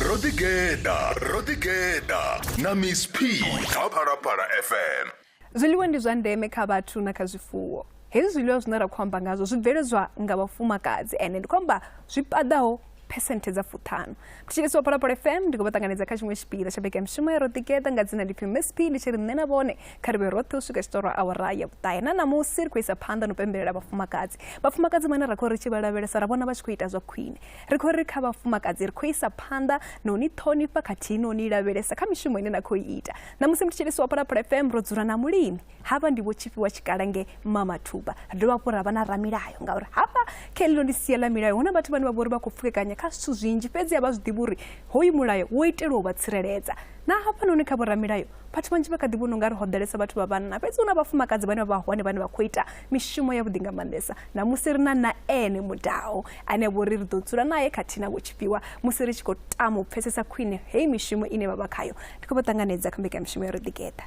Ro ḓigeḓa, ro ḓigeḓa na Miss P kha Phalaphala FM. Zwiḽiwa ndi zwa ndeme kha vhathu na kha zwifuwo. Hezwi zwiḽiwa zwine ra khou amba ngazwo zwi bveledzwa nga vhafumakadzi ende ndi khou amba zwi paḓaho phesenthe dza fuṱhanu. Thetshelesi wa Phalaphala FM ndi khou vha ṱanganedza kha tshiṅwe tshipiḓa tsha mbekanyamushumo ya Ro Ḓigeḓa nga dzina ndi pfi Miss P ndi tshi ri nṋe na vhone kha ri vhe roṱhe u swika tshiṱorwa awara ya vhuṱahe. Na ṋamusi ri khou isa phanḓa na u pembelela vhafumakadzi. Vhafumakadzi vhane ra khou ri tshi vha lavhelesa ra vhona vha tshi khou ita zwa khwine. Ri khou ri kha vhafumakadzi ri khou isa phanḓa na u ni ṱhonifha khathihi na u ni lavhelesa kha mishumo ine na khou i ita. Ṋamusi muthetshelesi wa Phalaphala FM ro dzula na mulimi havha ndi Vho Tshifhiwa Tshikalange Mamathuba. Ri dovha hafhu ra vha na ramilayo ngauri hafha kha heḽino ndi sia ḽa milayo hu na vhathu vhane vha vha uri vha khou pfukekanya kha zwithu zwinzhi fhedzi a vha zwi ḓivhi uri hoyu mulayo wo itelwa u vha tsireledza. Na hafhanoni kha vhoramilayo vhathu vhanzhi vha kha ḓi vhona ungari ho ḓalesa vhathu vha vhanna fhedzi hu na vhafumakadzi vhane vha vha hone vhane vha khou ita mishumo yavhuḓi nga maanḓesa. Ṋamusi ri na na ene Mudau ane a vha uri ri ḓo dzula nae khathihi na Vho Tshifhiwa musi ri tshi khou tama u pfesesa khwine heyi mishumo ine vha vha khayo. Ndi khou vha ṱanganedza kha mbekanyamushumo ya Ro Ḓigeḓa.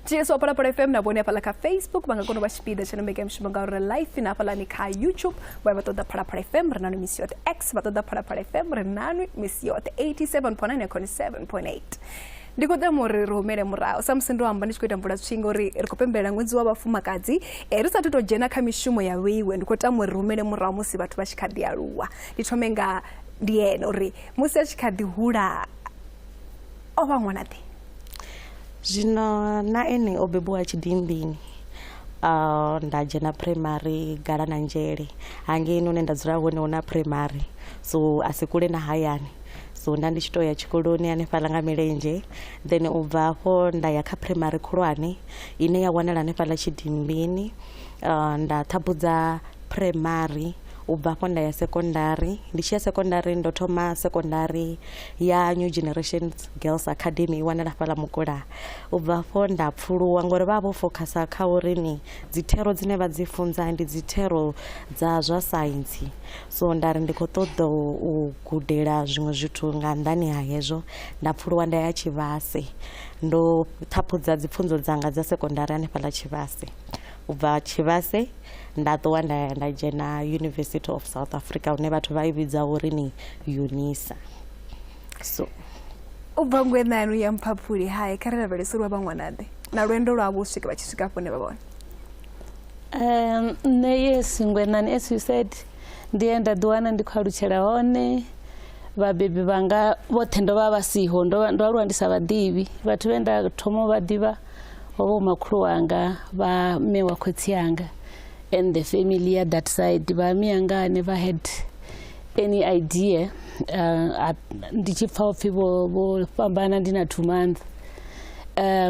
Mthetshelesi wa Phalaphala FM na vhone hafhaḽa kha Facebook vha nga kona u vha tshipiḓa tsha mbekanyamushumo ngauri ri live na hafhaḽani kha YouTube vha vha ṱoḓa Phalaphala FM ri nanu misi yoṱhe, X vha ṱoḓa Phalaphala FM ri nanu misi yoṱhe, 87.9 na 7.8. Ndi khou tama uri ri humele murahu sa musi ndo amba ndi tshi khou ita mvula tswinga uri ri khou pembelela ṅwedzi wa vhafumakadzi e, ri sathu tou dzhena kha mishumo ya vheiwe ndi khou tama uri ri humele murahu musi vhathu vha tshi kha ḓi aluwa. Ndi thome nga ndi ene uri musi a tshi kha ḓi hula o vha ṅwana ḓe? Zwino na ene o bebiwa Tshidimbini nda dzhena primary gala na nzhele hangeini hune nda dzula hone hu na primary so a si kule na hayani so nda ndi tshi to ya tshikoloni hanefhaḽa nga milenzhe then u bva hafho nda ya kha primary khulwane ine ya wanala hanefhaḽa Tshidimbini nda ṱhaphudza primary u bva hafho nda ya sekondari ndi tshi ya sekondari ndo thoma sekondari ya New Generation Girls Academy i wanala fhaḽa Mukula u bva hafho nda pfuluwa ngori vha vho fokhasa kha uri ni dzi thero dzine vha dzi funza ndi dzi thero dza zwa saintsi so nda ri ndi khou ṱoḓa u gudela zwiṅwe zwithu nga nnḓani ha hezwo nda pfuluwa nda ya Tshivhase ndo ṱhaphudza dzi pfunzo dzanga dza sekondari hanefhaḽa Tshivhase u bva Tshivhase nda ṱuwa nda ya nda dzhena University of South Africa hune vhathu vha i vhidza uri ni UNISA so u bva ngwenanu ya Mphaphuli hai kha ri lavhelese uri vha vha ṅwanaḓe na lwendo lwavho u swika vha tshi swika hafho hune vha vhone. Nṋe yes ngwenani as you said ndi ye nda ḓiwana ndi khou alutshela hone vhabebi vhanga vhoṱhe ndo vha vha siho ndo vha- ndo aluwa ndi sa vha ḓivhi vhathu vhe nda thoma u vha ḓivha ho vha hu makhulu wanga vha mme wa khotsi anga and the family ya that side vha mme anga I never had any idea ndi tshi pfa upfhi vho vho fhambana ndi na 2 months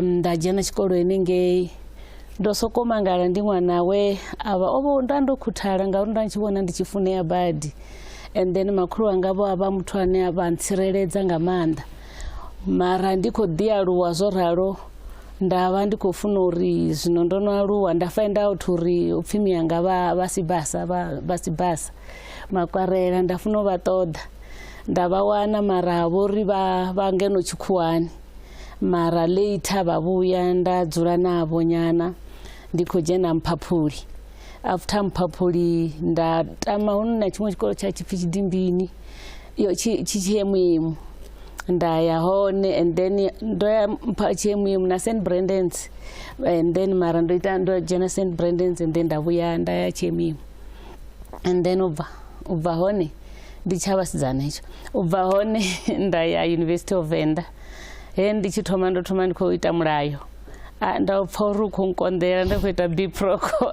nda dzhena tshikolo henengei ndo soko mangala ndi ṅwana we avha o vho nda ndo khuthala ngauri nda tshi vhona ndi tshi funea badi and then makhulu wanga vho avha muthu ane a vha ntsireledza nga maanḓa mara ndi khou ḓi aluwa zwo ralo nda vha ndi khou funa uri zwino ndo no aluwa nda find out uri upfhi miyanga vha vha sibasa vha sibasa makwarela nda funa u vha ṱoḓa nda vha wana mara vho ri vha vha ngeno tshikhuwani mara later vha vhuya nda dzula navho nyana ndi khou dzhena Mphaphuli after Mphaphuli nda tama hu na tshiṅwe tshikolo tsha tshipfi Tshidimbini yo tshi tshi Tshiyemuimu nda ya hone and then ndo ya Tshiyemuimu na St Brandons and then mara ndo ita ndo dzhena St Brandons and then nda vhuya nda ya Tshiyemuimu and then ubva ubva hone ndi tsha vhasidzana hetsho ubva hone nda ya University of Venda he ndi tshi thoma ndo thoma ndi khou ita mulayo nda pfa uri u khou nkonḓela nda khou ita biproco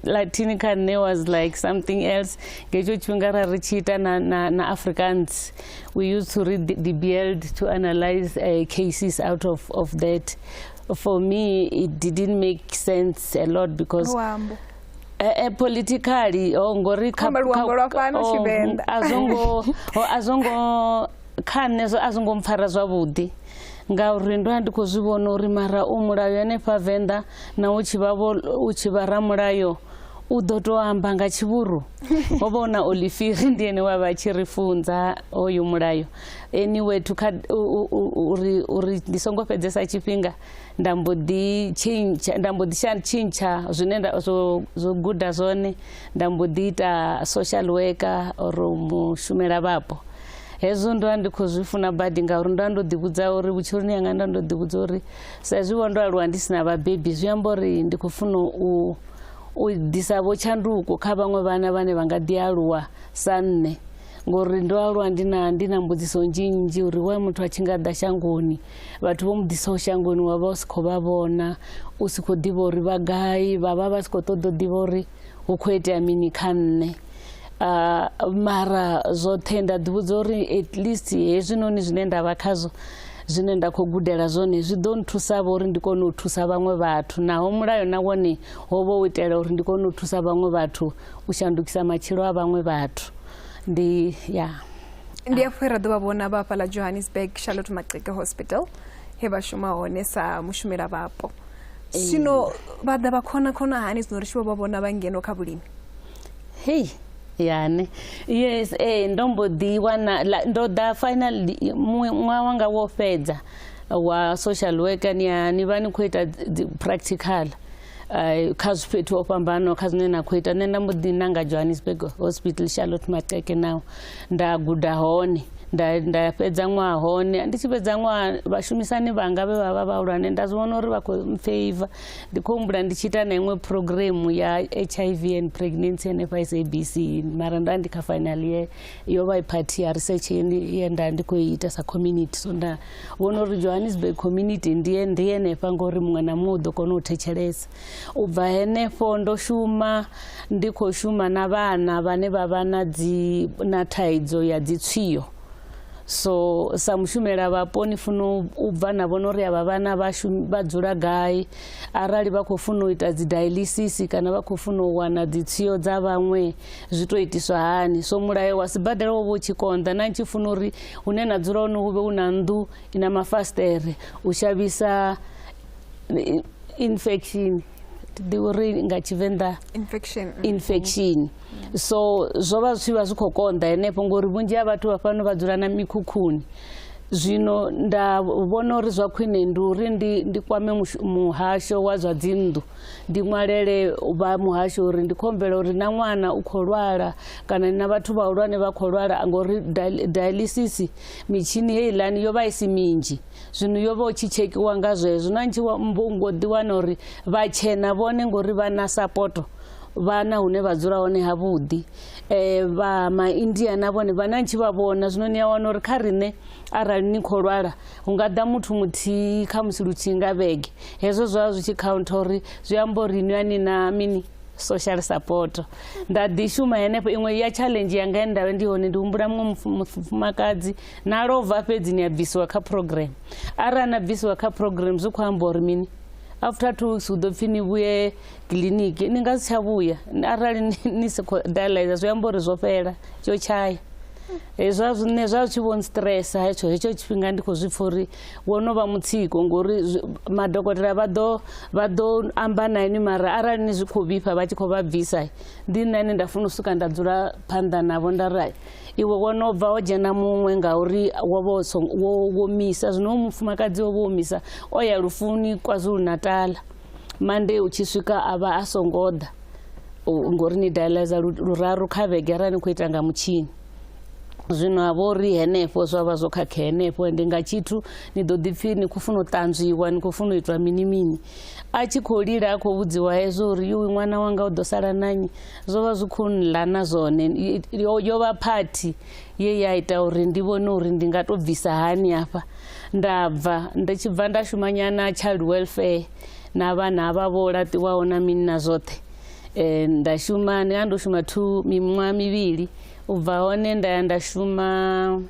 Latin kha nṋe was like something else ngetsho tshifhinga ra ri tshi ita na, na, na Afrikaans we used to read the beeld to analyze cases out of that. For me it didn't make sense a lot because luambo politically oh, ngori kha luambo lwa fhano Tshivenḓa a zwongo a zwongo kha nṋe a zwongo mpfara zwavhuḓi ngauri ndo ndi khou zwi vhona uri mara u mulayo hanefha Venḓa na u tshi vha u tshi vha ramulayo u ḓo to amba nga tshivhuru ho vha hu na Olifiri ndi ene wa vha tshi ri funza hoyu mulayo anyway to cut uri uri ndi songo fhedzesa tshifhinga nda mbo ḓi tshintsha nda mbo ḓi tshintsha zwine nda zwo zwo guda zwone nda mbo ḓi ita social worker or mushumela vhapo. Hezwo ndo vha ndi khou zwi funa badi ngauri ndo vha ndo ḓivhudza uri vhutshiloni hanga nda ndo ḓivhudza uri sa izwi vho ndo aluwa ndi sina vhabebi zwi amba uri ndi khou funa u ḓisa vho tshanduko kha vhaṅwe vhana vhane vha nga ḓi aluwa sa nṋe. Ngori ndo aluwa ndi na mbudziso nnzhi nnzhi uri why muthu a tshi nga ḓa shangoni, vhathu vho mu ḓisaho shangoni wa vha u si khou vha vhona, u si khou ḓivha uri vha gai, vha vha vha si khou ṱoḓa u ḓivha uri hu khou itea mini kha nṋe. Mara zwoṱhe nda ḓivhudza uri at least hezwinoni zwine nda vha khazwo, zwine nda khou gudela zwone zwi ḓo nthusa vho uri ndi kone u thusa vhaṅwe vhathu. Naho mulayo na wone ho vha u itela uri ndi kone u thusa vhaṅwe vhathu u shandukisa matshilo a vhaṅwe vhathu. Ndi ya ndi afho ra ḓo vha vhona vha fhaḽa Johannesburg Charlotte Maxeke Hospital he vha shuma hone sa mushumela vhapo. Zwino vha ḓa vha khona khona hani zwino ri tshi vho vha vhona vha ngeno kha vhulimi? Hei yane yes, ndo mbo ḓi wana ndo ḓa final ṅwaha wanga wo fhedza wa social worker, ni vha ni khou ita practical kha fhethu ho fhambanaho kha zwine na khou ita. Nṋe nda mbo ḓi nanga Johannesburg Hospital Charlotte Maxeke nao nda guda hone, nda fhedza ṅwaha hone. Ndi tshi fhedza ṅwaha vhashumisani vhanga vhe vha vha vhahulwane nda zwi vhona uri vha khou mfeiva. Ndi khou humbula ndi tshi ita na iṅwe programu ya HIV and pregnancy hanefha SABC, mara nda ndi kha final year, yo vha i party ya research ye nda ndi khou ita sa community. So nda vhona uri Johannesburg community ndi henefha ngori muṅwe na muṅwe u ḓo kona u thetshelesa. U bva henefho ndo shuma ndi khou shuma na vhana vhane vha vha na thaidzo ya dzi tswio. So sa mushumela vhapo ni funa u bva na vhona uri avha vhana vha dzula gai, arali vha khou funa u ita dzi dialysis kana vha khou funa u wana dzi tswio dza vhaṅwe zwi to itiswa hani. So mulayo wa sibadela wo vha u tshi konḓa, na tshi funa uri hune na dzula hone hu vhe hu na nnḓu ina mafasiṱere u shavhisa infection, ndi uri nga Tshivenḓa infection. So zwo vha zwi vha zwi khou konḓa henefho ngori vhunzhi ha vhathu vha fhano vha dzula na mikhukhuni. Zwino nda vhona uri zwa khwine ndi uri ndi kwame muhasho wa zwa dzinnḓu, ndi ṅwalele vha muhasho uri ndi khombela uri na ṅwana u khou lwala kana na vhathu vhahulwane vha khou lwala, ngori dialysis mitshini heiḽani yo vha i si minzhi. Zwino yo vha u tshi tshekiwa nga zwezwo, na tshi ngo ḓi wana uri vhatshena vhone ngori vha na sapoto, vhana hune vha dzula hone havhuḓi, vha maindia na vhone vha na tshi vha vhona. Zwino ni a wana uri kha riṋe arali ni khou lwala hu nga ḓa muthu muthihi kha musi luthihi nga vhege. Hezwo zwa zwi tshi counter uri zwi amba uri inwi ani na mini social support. Nda ḓi shuma henefho. Iṅwe ya challenge yanga ye ndavha ndi hone, ndi humbula muṅwe mufumakadzi na lova fhedzi ni a bvisiwa kha program. Arali na bvisiwa kha program zwi khou amba uri mini, after 2 weeks u ḓo pfhi ni vhuye kiḽiniki, ni nga si tsha vhuya arali ni si khou dialyzer, zwi amba uri zwo fhela tsho tshaya. Zwa zwine zwa tshi vho stress hetsho hetsho tshifhinga ndi khou zwi pfha uri wo no vha mutsiko, ngori madokotela vha ḓo amba na inwi, mara arali ni zwi khou vhifha vha tshi khou vha bvisa, ndi nṋe ane nda funa u swika nda dzula phanḓa navho nda ri iwe wo no bva ho dzhena muṅwe ngauri wo vha wo misa. Zwino mufumakadzi wo vho misa o ya lufuni KwaZulu Natal, Monday u tshi swika a vha a songo ḓa ngori ni dialyzer luraru kha vhege arali ni khou ita nga mutshini. Zwino ha vha uri henefho zwa vha zwo khakhea henefho, ende nga tshithu ni ḓo ḓi pfhi ni khou funa u ṱanzwiwa, ni khou funa u itwa mini mini. A tshi khou lila a khou vhudziwa hezwo uri yuwi ṅwana wanga u ḓo sala na nnyi, zwo vha zwi khou nḽa na zwone. Yo vha phathi ye ya ita uri ndi vhone uri ndi nga to bvisa hani hafha. Nda bva, ndi tshi bva nda shuma nyana child welfare na vhana havha vho laṱiwaho na mini na zwoṱhe. Nda shuma, ndi nga ndo shuma 2 miṅwaha mivhili. U bva hone nda ya nda shuma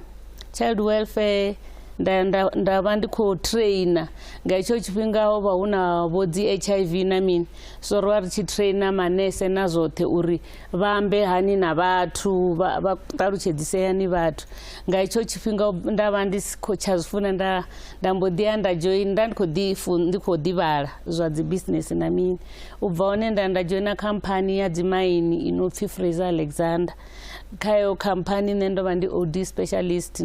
child welfare, nda vha ndi khou trainer. Nga hetsho tshifhinga ho vha hu na vho dzi HIV na mini, so ro vha ri tshi trainer manese na zwoṱhe uri vha ambe hani na vhathu, vha ṱalutshedzise hani vhathu. Nga hetsho tshifhinga nda vha ndi si khou tsha zwi funa, nda mbo ḓi ya nda join, nda ndi khou ḓi vhala zwa dzi business na mini. U bva hone nda nda joina khamphani ya dzi maini i no pfhi Fraser Alexander. Kha eyo khamphani nṋe ndo vha ndi OD specialist,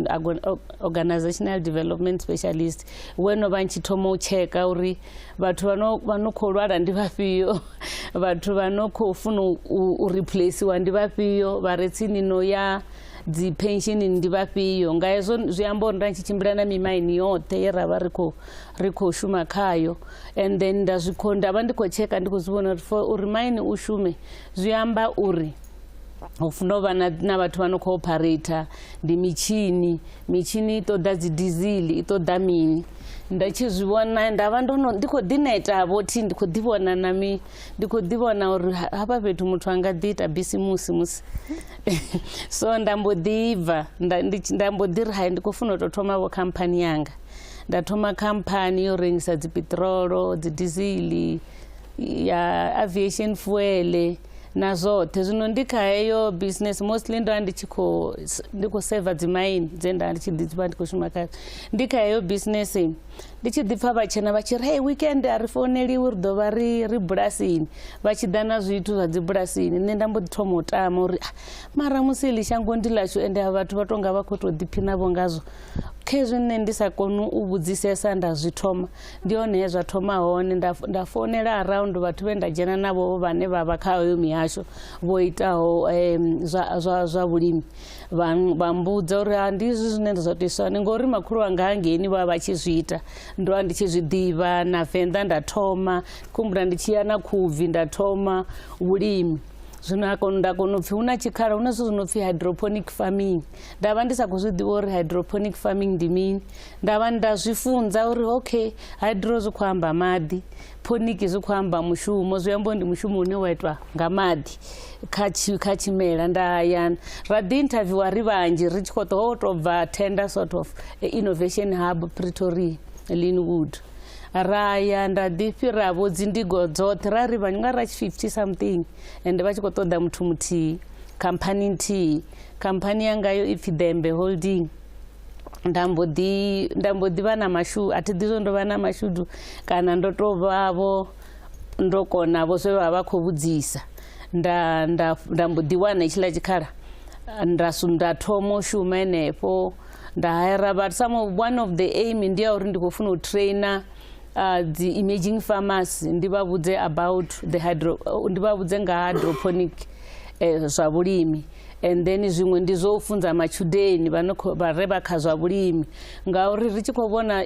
organizational development specialist, we no vha ntshi thoma u tsheka uri vhathu vha no khou lwala ndi vhafhio, vhathu vha no khou funa u replaciwa ndi vhafhio, vha re tsini no ya dzi pension ndi vhafhio. Nga hezwo zwi amba uri nda tshi tshimbila na mimaini yoṱhe ye ra vha ri khou shuma khayo, and then nda zwi kho nda vha ndi khou tsheka, ndi khou zwi vhona uri for uri maini u shume zwi amba uri hu funa u vha na vhathu vha no khou operator, ndi mitshini, mitshini i ṱoḓa dzi diesel, i ṱoḓa mini. Nda tshi zwi vhona nda vha ndo no ndi khou ḓi neta vho thi, ndi khou ḓi vhona na mi, ndi khou ḓi vhona uri hafha fhethu muthu a nga ḓi ita bisimusi musi. So nda mbo ḓi bva, nda mbo ḓi ri hai, ndi khou funa u tou thoma vho khamphani yanga. Nda thoma khamphani yo rengisa dzi petrolo, dzi diesel, ya aviation fuel na zwoṱhe. Zwino ndi kha heyo business mostly ndo ndi tshi khou ndi khou seva dzi maini dze nda ndi tshi ḓi vha ndi khou shuma khadzo. Ndi kha heyo business ndi tshi ḓi pfa vhatshena vha tshi ri hey, weekend a ri founeliwi, ri ḓo vha ri bulasini, vha tshi ḓa na zwithu zwa dzi bulasini. Nṋe nda mbo ḓi thoma u tama uri mara musi iḽi shango ndi ḽashu ende avha vhathu vha tonga vha khou tou ḓiphina vho ngazwo, khezwi nṋe ndi sa koni u vhudzisesa nda zwi thoma. Ndi hone he zwa thoma hone, nda founela around vhathu vhe nda dzhena navho vhane vha vha kha hoyo mihasho vho itaho zwa vhulimi, vha mbudza uri ndi izwi zwine zwa tou iswa hone, ngori makhulu wanga hangeini vha vha tshi zwi ita, ndo vha ndi tshi zwi ḓivha. Na Venḓa nda thoma, khumbula ndi tshi ya na Khubvi nda thoma vhulimi. Zwino nda kona u pfhi hu na tshikhala, hu na zwithu zwi no pfhi hydroponic farming. Nda vha ndi sa khou zwi ḓivha uri hydroponic farming ndi mini, nda vha nda zwi funza uri okay, hydro zwi khou amba maḓi, ponic zwi khou amba mushumo, zwi amba ndi mushumo une wa itwa nga maḓi kha tshimela. Nda ya ra ḓi interviewa ri vhanzhi ri tshi khou tou bva tender sort of innovation hub Pretoria Linwood, ra ya nda ḓi fhira vho dzi ndigo dzoṱhe, ra ri vhanzhi nga ra 50 something, ende vha tshi khou ṱoḓa muthu muthihi, khamphani nthihi. Khamphani yanga yo ipfhi Dembe Holding. Nda mbo ḓi vha na mashudu, a thi ḓi zwo ndo vha na mashudu kana ndo tou vha vho ndo kona vho zwe vha vha khou vhudzisa. Nda mbo ḓi wana hetshiḽa tshikhala, nda thoma u shuma henefho, nda hayara vhathu. Some one of the aim ndi ya uri ndi khou funa u trainer dzi emerging farmers, ndi vha vhudze about the hydro, ndi vha vhudze nga hydroponic zwa vhulimi. And then zwiṅwe ndi zwo funza matshudeni vha re vha kha zwa vhulimi, ngauri ri tshi khou vhona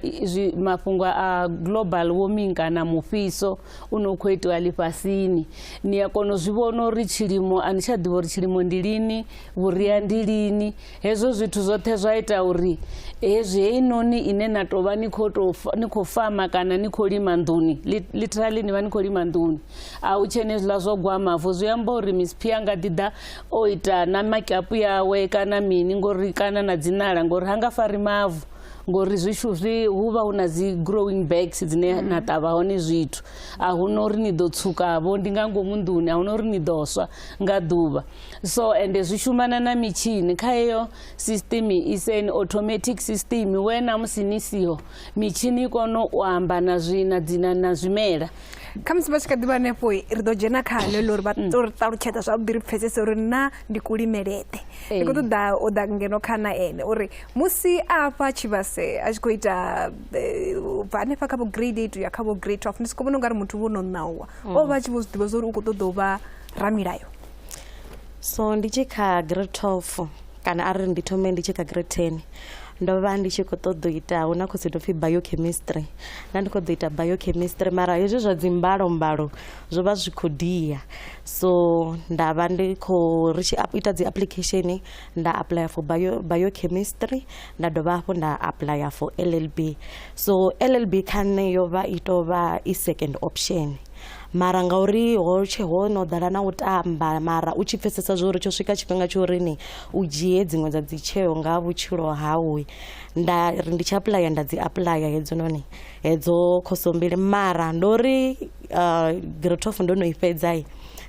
mafhungo a global warming kana mufhiso une khou itiwa ḽifhasini, ni a kona u zwi vhona uri tshilimo a ni tsha ḓivha uri tshilimo ndi lini, vhuria ndi lini. Hezwo zwithu zwoṱhe zwa ita uri hezwi heinoni ine na tou vha ni khou fama kana ni khou lima nḓuni, literally ni vha ni khou lima nḓuni, a hu tshene hezwiḽa zwo gwa mavu. Zwi amba uri Miss P a nga ḓi ḓa o ita na makeup yawe kana mini, ngori kana na dzi ṋala, ngori ha nga fari mavu, ngori zwi hu vha hu na dzi growing bags dzine na ṱavha hone zwithu. A hu na uri ni ḓo tsuka vho ndi nga ngomu nḓuni, a hu na uri ni ḓo swa nga ḓuvha. So ende zwi shumana na mitshini kha heyo system is an automatic system we na musi ni siho mitshini i kona u amba na na zwimela. Khamusi vha tshi kha ḓi vha hanefho, ri ḓo dzhena kha ḽo uri vha ri ṱalutshedza zwavhuḓi ri pfesese uri na ndi kulimeleḓe. Ndi khou ṱoḓa u ḓa ngeno kha na ene uri musi afha Tshivhase a tshi khou ita bva hanefha kha vho grade 8 uya kha vho grade 12, ndi soko vhona ungari muthu vho no ṋauwa, o vha tshi vho zwi ḓivha zwa uri u khou ṱoḓa u vha ramilayo. So ndi tshi kha grade 12 kana arali ndi thome ndi tshi kha grade 10, ndo vha ndi tshi khou ṱoḓa u ita, hu na khosi ino pfhi biochemistry, nda ndi khou ḓo ita biochemistry, mara hezwi zwa dzi mbalombalo zwo vha zwi khou dia. So nda vha ndi khou ri tshi ita dzi application, nda apply for biochemistry, nda dovha hafhu nda apply for LLB. So LLB kha nṋe yo vha i tou vha i second option, mara ngauri ho tshe ho no ḓala na u tamba, mara u tshi pfesesa zwo uri tsho swika tshifhinga tsho uri ni u dzhie dziṅwe dza dzi tsheo nga vhutshilo hawe, nda ri ndi tshi apply nda dzi apply hedzononi hedzo khoso mbili. Mara ndo ri grade 12 ndo no i fhedza,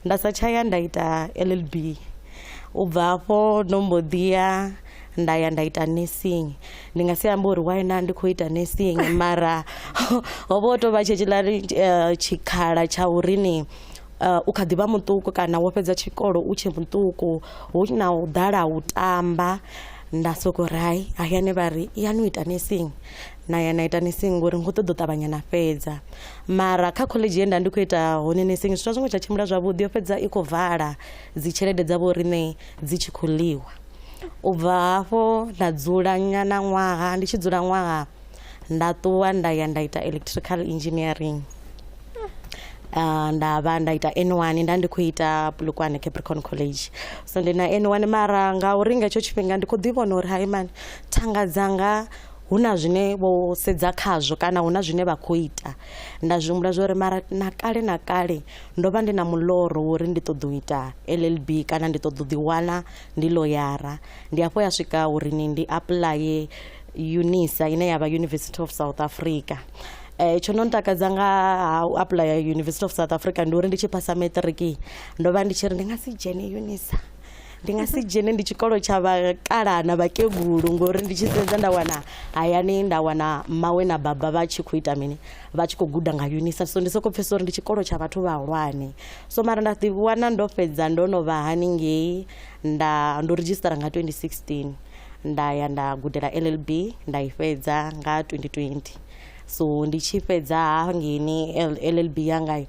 nda sa tshaya nda ita LLB. U bva hafho ndo mbo ḓi ya nda ya nda ita nursing. Ndi nga si ambe uri why na ndi khou ita nursing, mara ho vha ho tou vha tshetshiḽa tshikhala tsha uri ni u kha ḓi vha muṱuku kana wo fhedza tshikolo u tshe muṱuku, hu na u ḓala u tamba. Nda soko ri hai, hayani vha ri yani u ita nursing, na ya na ita nursing ngori ngo ṱoḓa u ṱavhanya na fhedza. Mara kha college ye nda ndi khou ita hone nursing, zwithu a zwo ngo tsha tshimbila zwavhuḓi, yo fhedza i khou vala, dzi tshelede dza vho riṋe dzi tshi khou ḽiwa. U bva hafho nda dzula nyana ṅwaha, ndi tshi dzula ṅwaha nda ṱuwa nda ya nda ita electrical engineering. Nda vha nda ita N1, nda ndi khou ita Polokwane Capricorn College. So ndi na N1, mara ngauri nga hetsho tshifhinga ndi khou ḓi vhona uri hai mani, thanga dzanga hu na zwine vho sedza khazwo kana hu na zwine vha khou ita. Nda zwi humbula zwa uri mara na kale na kale ndo vha ndi na muloro wo uri ndi ṱoḓa u ita LLB kana ndi ṱoḓa u ḓiwana ndi loyara. Ndi hafho ya swika uri ni ndi apply UNISA ine ya vha University of South Africa. Tsho no ntakadza nga ha u apply University of South Africa ndi uri ndi tshi phasa matric ndo vha ndi tshi ri ndi nga si dzhene UNISA, ndi nga si dzhene, ndi tshikolo tsha vhakalaha na vhakegulu, ngori ndi tshi sedza nda wana hayani nda wana mmawe na baba vha tshi khou ita mini, vha tshi khou guda nga UNISA. So ndi soko pfhesesa uri ndi tshikolo tsha vhathu vhahulwane. So mara nda ḓi wana ndo fhedza ndo no vha haningei, nda ndo redzhisitara nga 2016, nda ya nda gudela LLB, nda i fhedza nga 2020. So ndi tshi fhedza hangeini LLB yanga,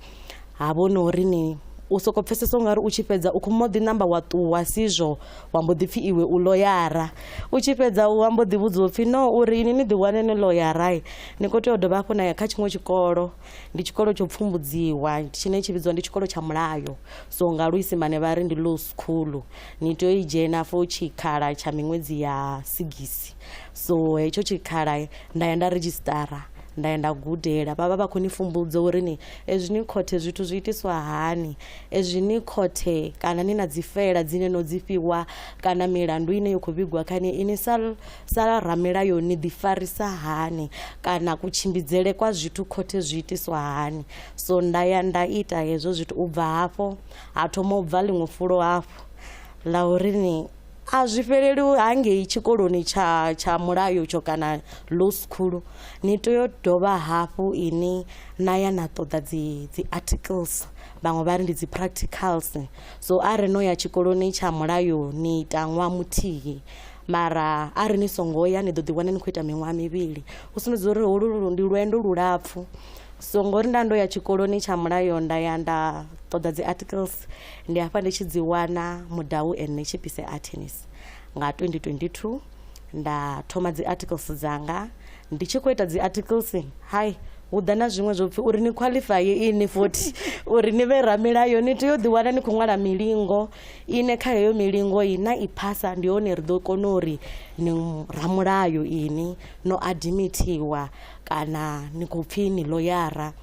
ha vhona uri ni u soko pfesesa ungari u tshi fhedza u khou mbo ḓi namba wa ṱuwa sizwo wa mbo ḓi pfhi iwe u loyara. U tshi fhedza u mbo ḓi vhudziwa upfhi no, uri ini ni ḓi wane ni loyara ni khou tea u dovha hafhu na ya kha tshiṅwe tshikolo. Ndi tshikolo tsho pfumbudziwa tshine tshi vhidziwa ndi tshikolo tsha mulayo, so nga luisimane vha ri ndi law school. Ni tea u i dzhena for tshikhala tsha miṅwedzi ya 6. So hetsho tshikhala nda ya nda redzhisitara, nda ya nda gudela. Vha vha vha khou ni fumbudza uri ni ezwi ni khothe zwithu zwi itiswa hani, ezwi ni khothe kana ni na dzi fela dzine no dzi fhiwa kana milandu ine ya khou vhigwa kha ni, ini sa ramilayo ni ḓi farisa hani, kana kutshimbidzele kwa zwithu khothe zwi itiswa hani. So nda ya nda ita hezwo zwithu. U bva hafho ha thoma u bva ḽiṅwe fulo hafho ḽa uri ni a zwi fheleli hangei tshikoloni tsha mulayo tsho kana law school, ni tea u dovha hafhu ini na ya na ṱoḓa dzi articles, vhaṅwe vha ri ndi dzi practicals. So arali no ya tshikoloni tsha mulayo ni ita ṅwaha muthihi, mara arali ni songo ya ni ḓo ḓi wana ni khou ita miṅwaha mivhili, u sumbedza uri holu ndi lwendo lulapfhu. So ngori nda ndo ya tshikoloni tsha mulayo nda ya nda ṱoḓa dzi articles, ndi hafha ndi tshi dzi wana Mudau and Netshipise Attorneys nga 2022. Nda thoma dzi articles dzanga. Ndi tshi khou ita dzi articles, hai, hu ḓa na zwiṅwe zwo pfhi uri ni qualify ini futhi uri ni vhe ramilayo ni tea u ḓi wana ni khou ṅwala milingo, ine kha heyo milingo i na i phasa ndi hone ri ḓo kona uri ni ramulayo, ini no admitiwa kana ni khou pfhi ni loyara.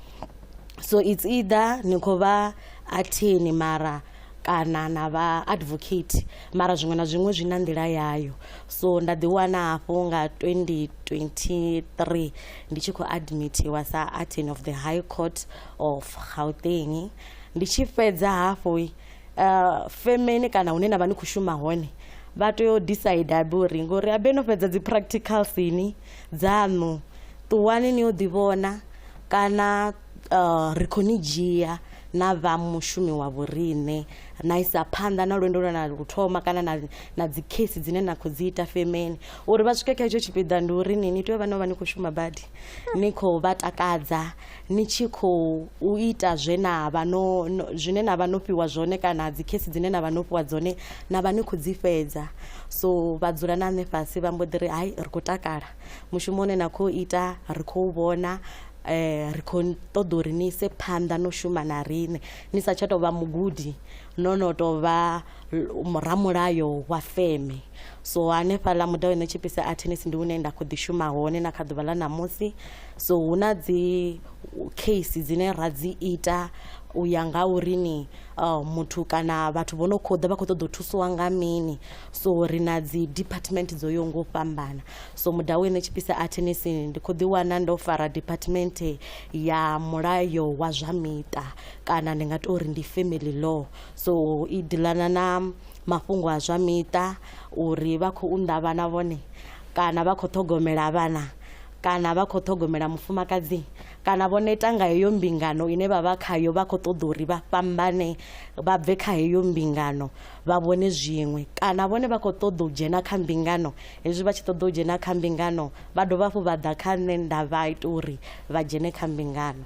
So it's either ni khou vha attorney mara kana na vha advocate, mara zwiṅwe na zwiṅwe zwi na nḓila yayo. So nda ḓi wana hafhu nga 2023 ndi tshi khou admitiwa sa attorney of the High Court of Gauteng. Ndi tshi fhedza hafhu, femeni kana hune na vha ni khou shuma hone vha tea u decide abe uri ngori abe no fhedza dzi practicals ini dzaṋu, ṱuwani ni yo ḓi vhona kana ri khou ni dzhia na vha mushumi wa vhoriṋe na isa phanḓa na lwendo lwe na lu thoma kana na dzi case dzine na khou dzi ita femeni. Uri vha swike kha hetsho tshipiḓa ndi uri ni tea u vha no vha ni khou shuma badi, ni khou vha takadza, ni tshi khou u ita zwe na vha no, no zwine na vha no fhiwa zwone kana dzi case dzine na vha no fhiwa dzone na vha ni khou dzi fhedza. So vha dzula na nṋe fhasi vha mbo ḓi ri hai, ri khou takala mushumo une na khou ita, ri khou vhona, ri khou ṱoḓa uri ni ise phanḓa no shuma na riṋe, ni sa tsha tou vha mugudi, no no tou vha ramulayo wa feme. So hanefhaḽa Mudau Netshipise Attorneys ndi hune nda khou ḓi shuma hone na kha ḓuvha ḽa ṋamusi. So hu na dzi case dzine ra dzi ita u ya nga uri ni muthu kana vhathu vho no khou ḓa vha khou ṱoḓa u thusiwa nga mini. So ri na dzi department dzo yaho nga u fhambana. So Mudau Netshipise Attorneys ndi khou ḓi wana ndo fara department ya mulayo wa zwa miṱa, kana ndi nga tori ndi family law. So i dealana na mafhungo a zwa miṱa, uri vha khou unḓa vhana vhone kana vha khou ṱhogomela vhana kana vha khou ṱhogomela mufumakadzi kana vho neta nga heyo mbingano ine vha vha khayo, vha khou ṱoḓa uri vha fhambane vha bve kha heyo mbingano vha vhone zwiṅwe, kana vhone vha khou ṱoḓa u dzhena kha mbingano. Hezwi vha tshi ṱoḓa u dzhena kha mbingano vha dovha hafhu vha ḓa kha nṋe nda vha ita uri vha dzhene kha mbingano.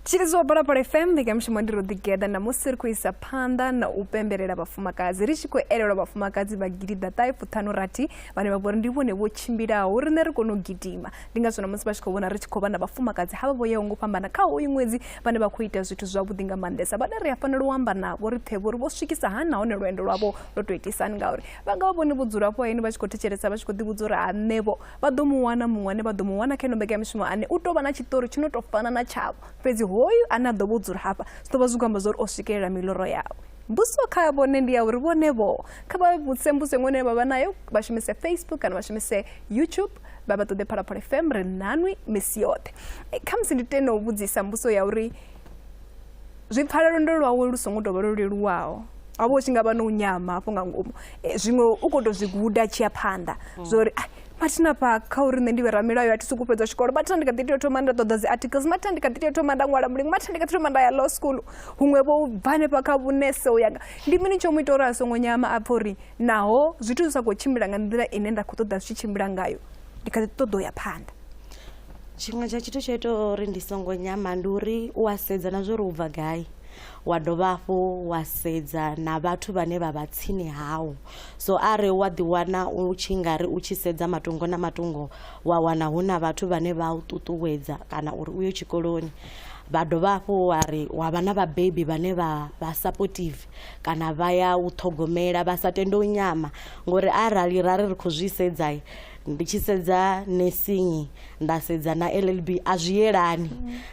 Tshilidzo wa Phalaphala FM mbekamishumo ndi ro ḓigeḓa namusi ri khou isa phanḓa na u pembelela vhafumakadzi, ri tshi khou elelwa vhafumakadzi vha 1956 vhane vha vhori ndi vhone vho tshimbilaho riṋe ri kone u gidima. Ndi ngazwo namusi vha tshi khou vhona ri tshi khou vha na vhafumakadzi havha vho yaho ngo fhambana kha hoyu ṅwedzi vhane vha khou ita zwithu zwavhuḓi nga maanḓesa, vhane ri a fanela u amba navho ri pfhe vhori vho swikisa hani nahone lwendo lwavho lwo tou itisani, ngauri vha nga vha vhone vho dzula hafho hayani vha tshi khou thetshelesa vha tshi khou ḓivhudza uri ha nṋevho vha ḓo mu wana muṅwe ane vha ḓo mu wana kha ino mbekanyamishumo ane u tou vha na tshiṱori tshi no tou fana na tshavho, fhedzi hoyu ane a ḓo vho dzula hafha zwi ḓo vha zwi khou amba zwa uri o swikelela miloro yawe. Mbudziso kha vhone ndi ya uri vhone vho kha vha vhudze mbudziso iṅwe ine vha vha nayo, vha shumise Facebook kana vha shumise YouTube, vha vha ṱoḓe Phalaphala FM, ri nanwi misi yoṱhe. Khamusi ndi tenda u vhudzisa mbudziso ya uri zwi pfala lwendo lwawe lu songo tou vha lwo leluwaho, ha vha hu tshi nga vha no nyama hafho nga ngomu, zwiṅwe u khou tou zwi guda tshi ya phanḓa zwo uri mathina fha kha uri nṋe ndi vhe ramilayo a thi sokou fhedza tshikolo, mathina ndi kha ḓi tea u thoma nda ṱoḓa dzi articles, mathina ndi kha ḓi tea u thoma nda ṅwala mulingo, mathina ndi kha ḓi thoma nda ya law school, huṅwe vho bva hanefha kha vhunese u ya nga. Ndi mini tsho mu ita uri a songo nyama a pfhe uri naho zwithu zwi sa khou tshimbila nga nḓila ine nda khou ṱoḓa zwi tshi tshimbila ngayo, ndi kha ḓi ṱoḓa u ya phanḓa? Tshiṅwe tsha tshithu tsho itaho uri ndi songo nyama ndi uri u a sedza na zwo uri u bva gai, wa dovha hafhu wa sedza na vhathu vhane vha vha tsini hau. So are wa ḓiwana u tshi ngari u tshi sedza matungo na matungo wa wana hu na vhathu vhane vha u ṱuṱuwedza kana uri uye tshikoloni, vha dovha hafhu wa ri wa vha na vhabebi vhane vha vha supportive kana vha ya u ṱhogomela vha sa tende u nyama. Ngori arali ra ri ri khou zwi sedza, ndi tshi sedza nursing nda sedza na LLB a zwi yelani,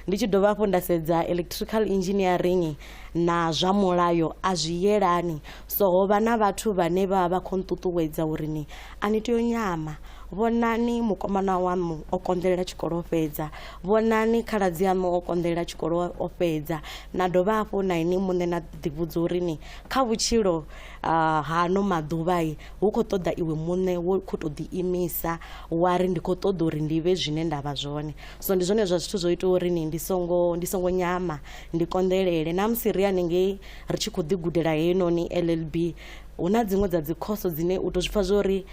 ndi tshi dovha hafhu nda sedza electrical engineering na zwa mulayo a zwi yelani. So ho vha na vhathu vhane vha vha khou nṱuṱuwedza uri ni a ni tea u nyama, vhonani mukomana waṋu o konḓelela tshikolo o fhedza, vhonani khaladzi aṋu o konḓelela tshikolo o fhedza, na dovha hafhu na ini muṋe na ḓivhudza uri ni kha vhutshilo ha ano maḓuvha hu khou ṱoḓa iwe muṋe wo khou tou ḓiimisa wa ri ndi khou ṱoḓa uri ndi vhe zwine nda vha zwone. So ndi zwone zwa zwithu zwo itaho uri ni ndi songo nyama, ndi konḓelele. Na musi ri haningei ri tshi khou ḓi gudela heinoni LLB, hu na dziṅwe dza dzi khoso dzine u tou zwi pfha zwo ri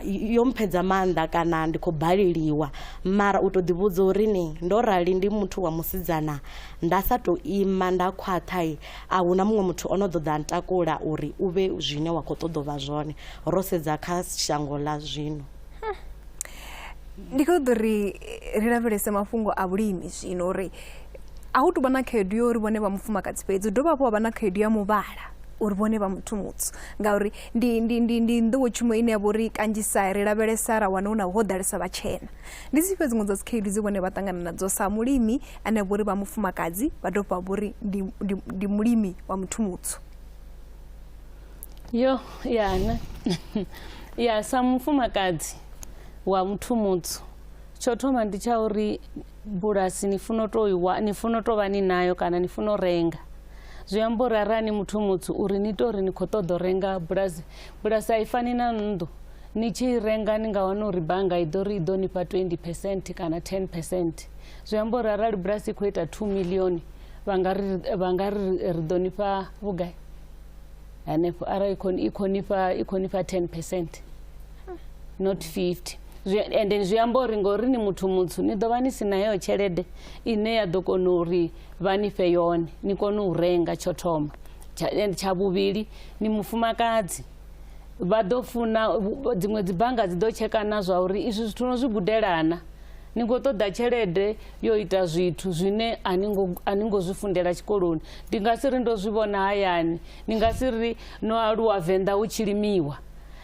yo mphedza maanḓa kana ndi khou baleliwa, mara u tou ḓivhudza uri ni ndo rali ndi muthu wa musidzana nda sa tou ima nda khwaṱha, a hu na muṅwe muthu o no ḓo ḓa ntakula uri u vhe zwine wa khou ṱoḓa u vha zwone, ro sedza kha shango ḽa zwino. Ndi khou ṱoḓa uri ri lavhelese mafhungo a vhulimi zwino, uri a hu tou vha na khaedu ya uri vhone vha mufumakadzi fhedzi, hu dovha hafhu ha vha na khaedu ya muvhala uri vhone vha muthu mutsu, ngauri ndi ndi ndi ndi nḓowetshumo ine ya vha uri kanzhisa ri lavhelesa ra wana hu na ho ḓalesa vhatshena. Ndi dzifhio dziṅwe dza dzikhaedu dze vhone vha ṱangana nadzo sa mulimi ane a vha uri vha mufumakadzi vha dovha vha uri ndi mulimi wa muthu mutsu? Yo yana ya sa mufumakadzi wa muthu mutsu, tsho thoma ndi tsha uri bulasi ni funa u tou ni funa u tou vha ni nayo kana ni funa u renga. Zwi amba uri arali ni muthu mutsu uri ni tou ri ni khou ṱoḓa u renga bulasi, bulasi a i fani na nnḓu. Ni tshi renga ni nga wana uri bannga i ḓo ri i ḓo ni fha 20% kana 10%. Zwi amba uri arali bulasi i khou ita 2 million vha nga ri ri ḓo ni fha vhugai hanefho, arali i khou ni fha 10% not 50. Ende zwi amba uri ngori ni muthu mutsu ni ḓo vha ni si na heyo tshelede ine ya ḓo kona uri vha ni fhe yone ni kone u renga. Tsho thoma, tsha vhuvhili ni mufumakadzi, vha ḓo funa dziṅwe dzi bannga dzi ḓo tsheka na zwa uri izwi zwithu no zwi gudelana, ni khou ṱoḓa tshelede yo ita zwithu zwine a ni ngo zwi fundela tshikoloni. Ndi nga si ri ndo zwi vhona hayani, ni nga si ri no aluwa Venḓa hu tshi limiwa,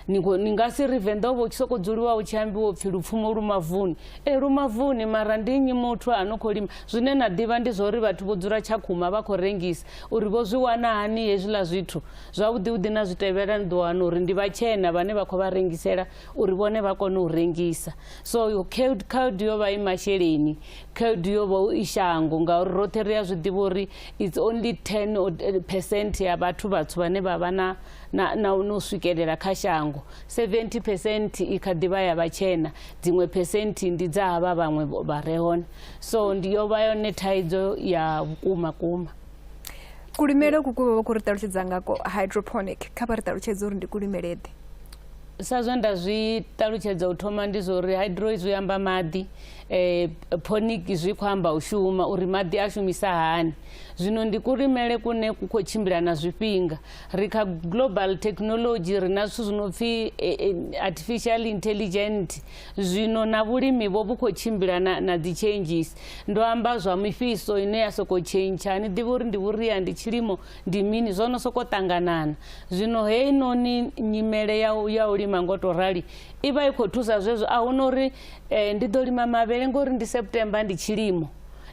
ni nga si ri Venḓa hu vha hu tshi sokou dzuliwa hu tshi ambiwa upfhi lupfumo lu mavuni. E lu mavuni, mara ndi nnyi muthu a no khou lima? Zwine na ḓivha ndi zwa uri vhathu vho dzula Tshakhuma vha khou rengisa, uri vho zwi wana hani hezwiḽa zwithu zwavhuḓi vhuḓi na zwi tevhela ni ḓo wana uri ndi vhatshena vhane vha khou vha rengisela uri vhone vha kone u rengisa. So khaedu yo vha i masheleni, khaedu yo vha i shango, ngauri roṱhe ri a zwi ḓivha uri it's only 10% ya vhathu vhatswu vhane vha vha na u swikelela kha shango. 70% i kha ḓivha ya vhatshena, dziṅwe percent ndi dza havha vhaṅwe vha re hone. So ndi yo vha yone thaidzo ya vhukuma kuma. Kulimele uku kuvha vha khou ri ṱalutshedza ngako hydroponic, kha vha ri ṱalutshedze uri ndi kulimele ḓe. Sa zwe nda zwi ṱalutshedza u thoma ndi zwa uri hydro zwi amba maḓi, ponic zwi khou amba u shuma, uri maḓi a shumisa hani. Zwino ndi kulimele kune ku khou tshimbila na zwifhinga. Ri kha global technology, ri na zwithu zwi no pfhi artificial intelligent. Zwino na vhulimi vho vhu khou tshimbila na dzi changes. Ndo amba zwa mifhiso ine ya sokou tshentsha, ni ḓivha uri ndi vhuria, ndi tshilimo, ndi mini, zwo no sokou ṱanganana. Zwino heinoni nyimele ya u lima ngo to rali i vha i khou thusa zwezwo. A huna uri ndi ḓo lima mavhele ngori ndi September, ndi tshilimo.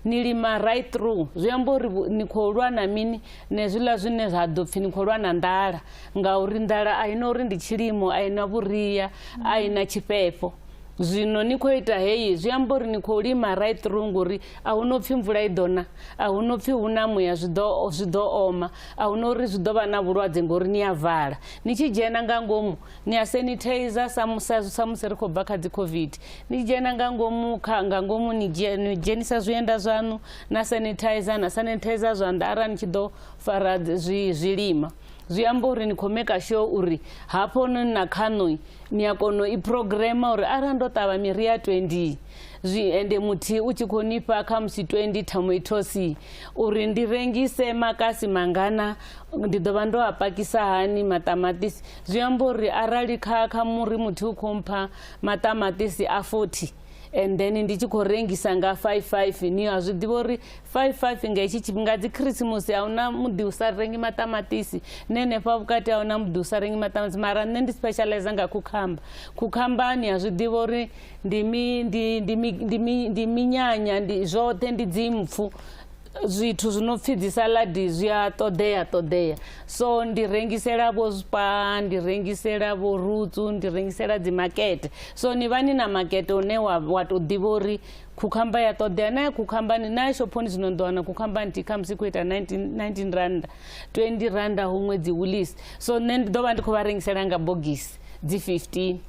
Ni lima right through, zwi amba uri ni khou lwa na mini, nezwiḽa zwine zwa ḓo pfhi ni khou lwa na nḓala, ngauri nḓala a ina uri ndi tshilimo, a ina vhuria, a ina tshifhefho. Zwino ni khou ita heyi zwi amba uri ni khou lima right through, ngori a hu no pfhi mvula i ḓo na, a hu no pfhi hu na muya zwi ḓo oma, a hu no uri zwi ḓo vha na vhulwadze ngori ni a vala. Ni tshi dzhena nga ngomu ni a sanitizer sa musi ri khou bva kha dzi COVID. Ni tshi dzhena nga ngomu nga ngomu ni dzhenisa zwienda zwaṋu na sanitizer, na sanitizer zwanḓa arali ni tshi ḓo fara zwilima. Zwi amba uri ni khou make sure uri hafho na khaṋo ni a kona i programa uri arali ndo ṱavha miri ya 20 zwi ende muthihi u tshi khou nifha khamusi 20 tomatoes, uri ndi rengise makasi mangana, ndi ḓo vha ndo a pakisa hani maṱamaṱisi. Zwi amba uri arali kha muri muthihi u khou mpha maṱamaṱisi a 40 and then ndi tshi khou rengisa nga 5-5, ni a zwi ḓivha uri 5-5 nga hetshi tshifhinga dzi Christmas a huna muḓi u sa rengi maṱamaṱisi, nṋe henefha vhukati a huna muḓi u sa rengi maṱamaṱisi. Mara nṋe ndi specialize nga khukhamba. Khukhamba ni a zwi ḓivha uri ndi minyanya, ndi zwoṱhe, ndi dzimpfu, zwithu zwi no pfhi dzi saladi zwi a ṱoḓea. So ndi rengisela vho Spa, ndi rengisela vho Roots, ndi rengisela dzi makete. So ni vha ni na makete une wa to ḓivha uri khukhamba ya ṱoḓea. Na ya khukhambani, na ya shophoni zwino ḓo wana khukhamba nthihi khamusi khou ita 19 randa, 20 randa huṅwe dzi Woolies. So nṋe ndi ḓo vha ndi khou vha rengisela nga bogisi dzi 15,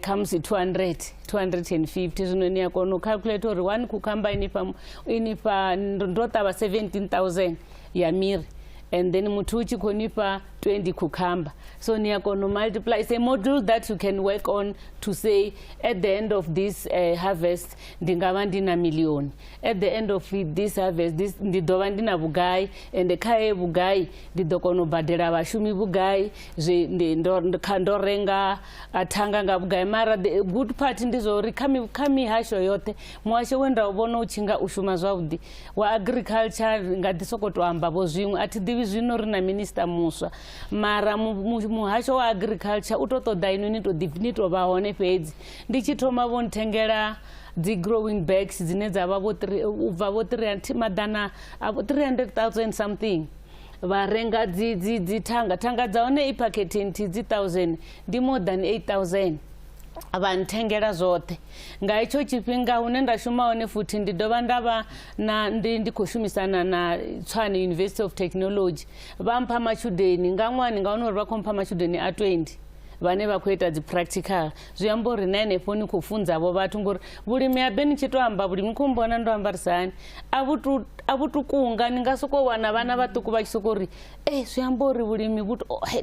khamusi 200, 250. Zwino ni a kona u calculate uri one khukhamba inifha ndo ṱavha 17,000 ya miri, and then muthu u tshi khou nifha 20 khukhamba. So ni a kona u multiply. It's a model that you can work on to say at the end of this harvest ndi nga vha ndi na million, at the end of this harvest this ndi ḓo vha ndi na vhugai, and kha he vhugai ndi ḓo kona u badela vhashumi vhugai, ndo renga thanga nga vhugai. Mara the good part ndi zwa uri kha mihasho yoṱhe, muhasho we nda u vhona u tshi nga u shuma zwavhuḓi wa agriculture, nga ḓi sokou tou amba vho zwiṅwe a thi ḓivhi zwino ri na minister muswa, mara muhasho wa agriculture u to ṱoḓa inwi ni to vha hone fhedzi. Ndi tshi thoma vho nthengela dzi growing bags dzine dza vha u bva vho 300,000 something, vha renga dzi thanga, thanga dza hone i phakhethe nthihi dzi 1,000, ndi more than 8,000. Vha nthengela zwoṱhe. Nga hetsho tshifhinga hune nda shuma hone futhi ndi dovha nda vha na ndi khou shumisana na Tshwane University of Technology. Vha mpha matshudeni nga ṅwaha, nga wana uri vha khou mpha matshudeni a 20 vhane vha khou ita dzi practical. Zwi amba uri na henefho ni khou funza vho vhathu, ngori vhulimi ha be ni tshi to amba vhulimi khou mbona ndo ambarisa hani, a vhu tukunga. Ni nga sokou wana vhana vhaṱuku vha tshi sokou ri zwi amba uri vhulimi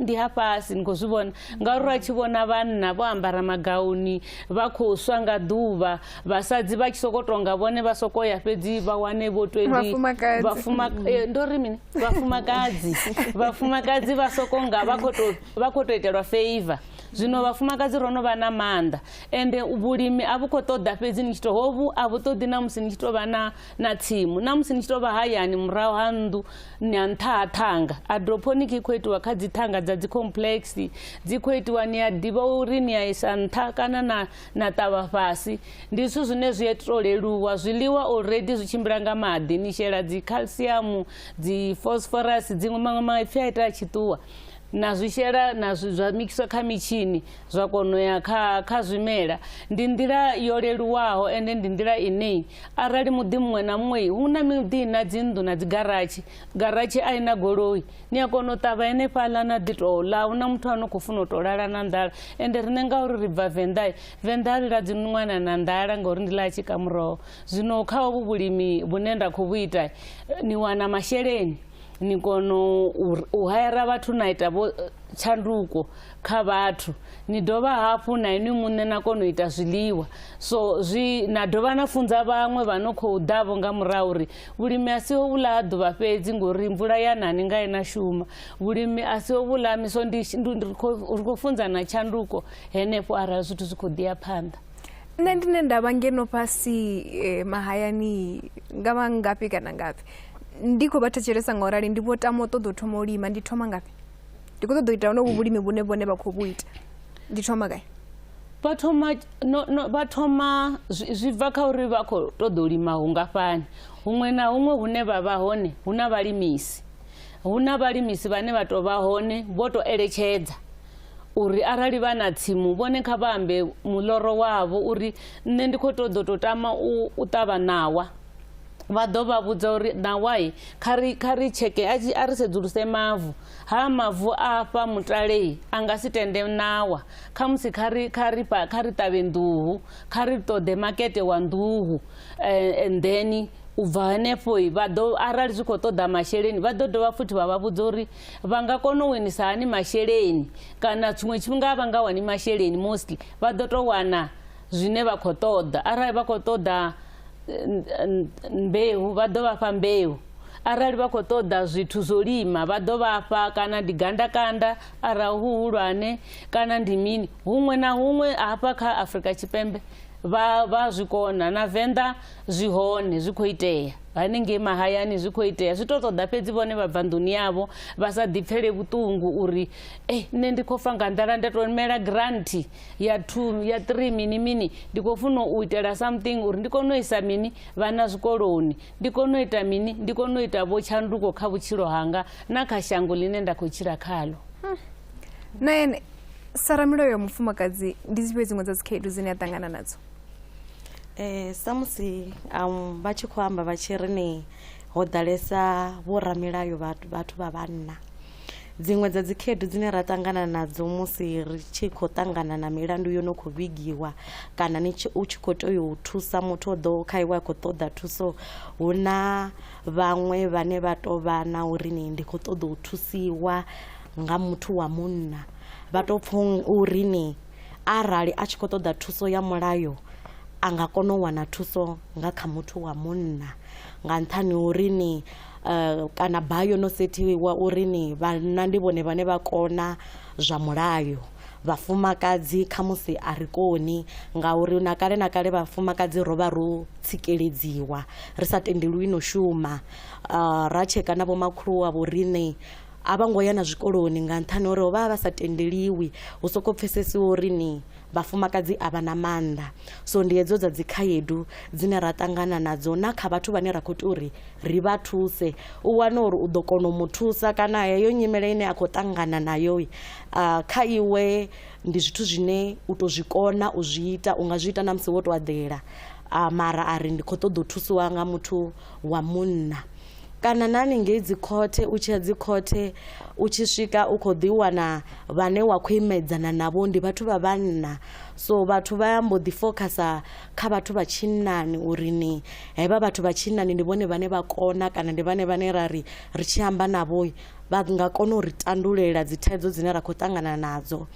ndi ha fhasi, ni khou zwi vhona ngauri vha tshi vhona vhanna vho ambara magauni vha khou swa nga ḓuvha, vhasadzi vha tshi sokou tonga vhone vha sokou ya fhedzi vha wane vho 20 ndo ri mini, vhafumakadzi vhafumakadzi vha sokou nga vha khou tou itelwa favor. Zwino vhafumakadzi ro no vha na maanḓa, ende vhulimi a vhu khou ṱoḓa fhedzi ni tshi to hovhu a vhu ṱoḓi na musi ni tshi tou vha na tsimu, na musi ni tshi tou vha hayani murahu ha nnḓu na nṱha ha thanga. Hydroponic i khou itiwa kha dzi thanga dza dzi complex, dzi khou itiwa ni a ḓivha uri ni a isa nṱha kana na ṱavha fhasi. Ndi zwithu zwine zwi a to leluwa. Zwiḽiwa already zwi tshimbila nga maḓi, ni shela dzi calcium, dzi phosphorus, dziṅwe maṅwe maipfi a ita a tshi ṱuwa, na zwi shela na zwa mikiswa kha mitshini zwa kona ya kha zwimela. Ndi nḓila yo leluwaho, ende ndi nḓila ine arali muḓi muṅwe na muṅwe hu na miḓi na dzinnḓu na dzi garatshi, garatshi a ina goloi, ni a kona u ṱavha henefhaḽa na ḓi tou ḽa, huna muthu ano khou funa u tou lala na nḓala. Ende riṋe ngauri ri bva Venḓa, Venḓa ri ladzi ṅwana na nḓala ngauri ndi ḽa tshikamuroho. Zwino kha hovhu vhulimi vhune nda khou vhu ita ni wana masheleni. Ni kona u hayara vhathu na ita vho tshanduko kha vhathu. Ni dovha hafhu na inwi muṋe na kona u ita zwiḽiwa. So zwi na dovha na funza vhaṅwe vha no khou ḓavho nga murahu uri vhulimi a siho vhuḽa ha ḓuvha fhedzi ngori mvula ya nani nga ina shuma. Vhulimi a siho vhuḽa miso ndi ri khou funza na tshanduko henefho arali zwithu zwi khou ḓi ya phanḓa. Nṋe ndine nda vha ngeno fhasi mahayani nga vha ngafhi kana ngafhi, ndi khou vha thetshelesa nga urali ndi vho tama u ṱoḓa u thoma u lima, ndi thoma ngafhi? Ndi khou ṱoḓa u ita honovhu vhulimi vhune vhone vha khou vhu ita, ndi thoma gai? Vha thoma vha thoma zwi bva kha uri vha khou ṱoḓa u lima hungafhani. Huṅwe na huṅwe hune vha vha hone hu na vhalimisi, hu na vhalimisi vhane vha tou vha hone vho to eletshedza uri arali vha na tsimu vhone kha vha ambe muloro wavho uri nṋe ndi khou ṱoḓa u tou tama u ṱavha ṋawa. Vha ḓo vha vhudza uri ṋawai kha ri tsheke, a ri sedzuluse mavu, ha mavu afha mutalei a nga si tende ṋawa, khamusi kha ri ṱavhe nḓuhu, kha ri ṱoḓe makete wa nḓuhu, and then u bva henefho vha ḓo arali zwi khou ṱoḓa masheleni vha ḓo dovha futhi vha vha vhudza uri vha nga kona u winisa hani masheleni, kana tshiṅwe tshifhinga vha nga wani masheleni mostly vha ḓo tou wana zwine vha khou ṱoḓa. Arali vha khou ṱoḓa mbeu vha ḓo vha fha mbeu, arali vha khou ṱoḓa zwithu zwo lima vha ḓo vha fha, kana ndi gandakanda arali hu hulwane kana ndi mini. Huṅwe na huṅwe hafha kha Afrika Tshipembe vha zwi kona, na Venḓa zwi hone, zwi khou itea haningei mahayani zwi khou itea. Zwi to ṱoḓa fhedzi vhone vha bva nḓuni yavho vha sa ḓipfele vhuṱungu uri nṋe ndi khou fa nga nḓala, nda tou mela grant ya 2 ya 3 mini mini, ndi khou funa u itela something uri ndi kone u isa mini vhana zwikoloni, ndi kone u ita mini, ndi kone u ita vho tshanduko kha vhutshilo hanga na kha shango ḽine nda khou tshila khalo. Na ene sa ramilayo wa mufumakadzi ndi dzifhio dziṅwe dza dzikhaedu dzine a ṱangana nadzo? Samusi vha tshi khou amba vha tshi ri ni ho ḓalesa vho ramilayo vhathu vha vhanna, dziṅwe dza dzikhaedu dzine ra ṱangana nadzo musi ri tshi khou ṱangana na milandu yo no khou vhigiwa kana ni u tshi khou tea u thusa muthu o ḓo kha iwe a khou ṱoḓa thuso, hu na vhaṅwe vhane vha tou vha na uri ni ndi khou ṱoḓa u thusiwa nga muthu wa munna, vha tou pfha uri ni arali a tshi khou ṱoḓa thuso ya mulayo a nga kona u wana thuso nga kha muthu wa munna, nga nṱhani uri ni kana bayo no sethiwa uri ni vhanna ndi vhone vhane vha kona zwa mulayo, vhafumakadzi khamusi a ri koni, ngauri na kale na kale vhafumakadzi ro vha ro tsikeledziwa ri sa tendelwi no shuma. Ra tsheka na vhomakhulu wa vho riṋe a vha ngo ya na zwikoloni nga nṱhani uri vha vha sa tendeliwi, hu soko pfesesiwa uri ni vhafumakadzi a vha na maanḓa. So ndi hedzo dza dzikhaedu dzine ra ṱangana nadzo na kha vhathu vhane ra khou tea uri ri vha thuse, u wane uri u ḓo kona u mu thusa kana heyo nyimele ine a khou ṱangana nayo kha iwe ndi zwithu zwine u to zwi kona u zwi ita, u nga zwi ita na musi wo to eḓela, mara a ri ndi khou ṱoḓa u thusiwa nga muthu wa munna. Kana na haningei dzi khothe, u tshi ya dzi khothe u tshi swika u khou ḓi wana vhane wa khou imedzana navho ndi vhathu vha vhanna, so vhathu vha mbo ḓi fokhasa kha vhathu vha tshinnani uri ni hevha vhathu vha tshinnani ndi vhone vhane vha kona, kana ndi vhane vhane ra ri ri tshi amba navho vha nga kona u ri tandululela dzi thaidzo dzine ra khou ṱangana nadzo.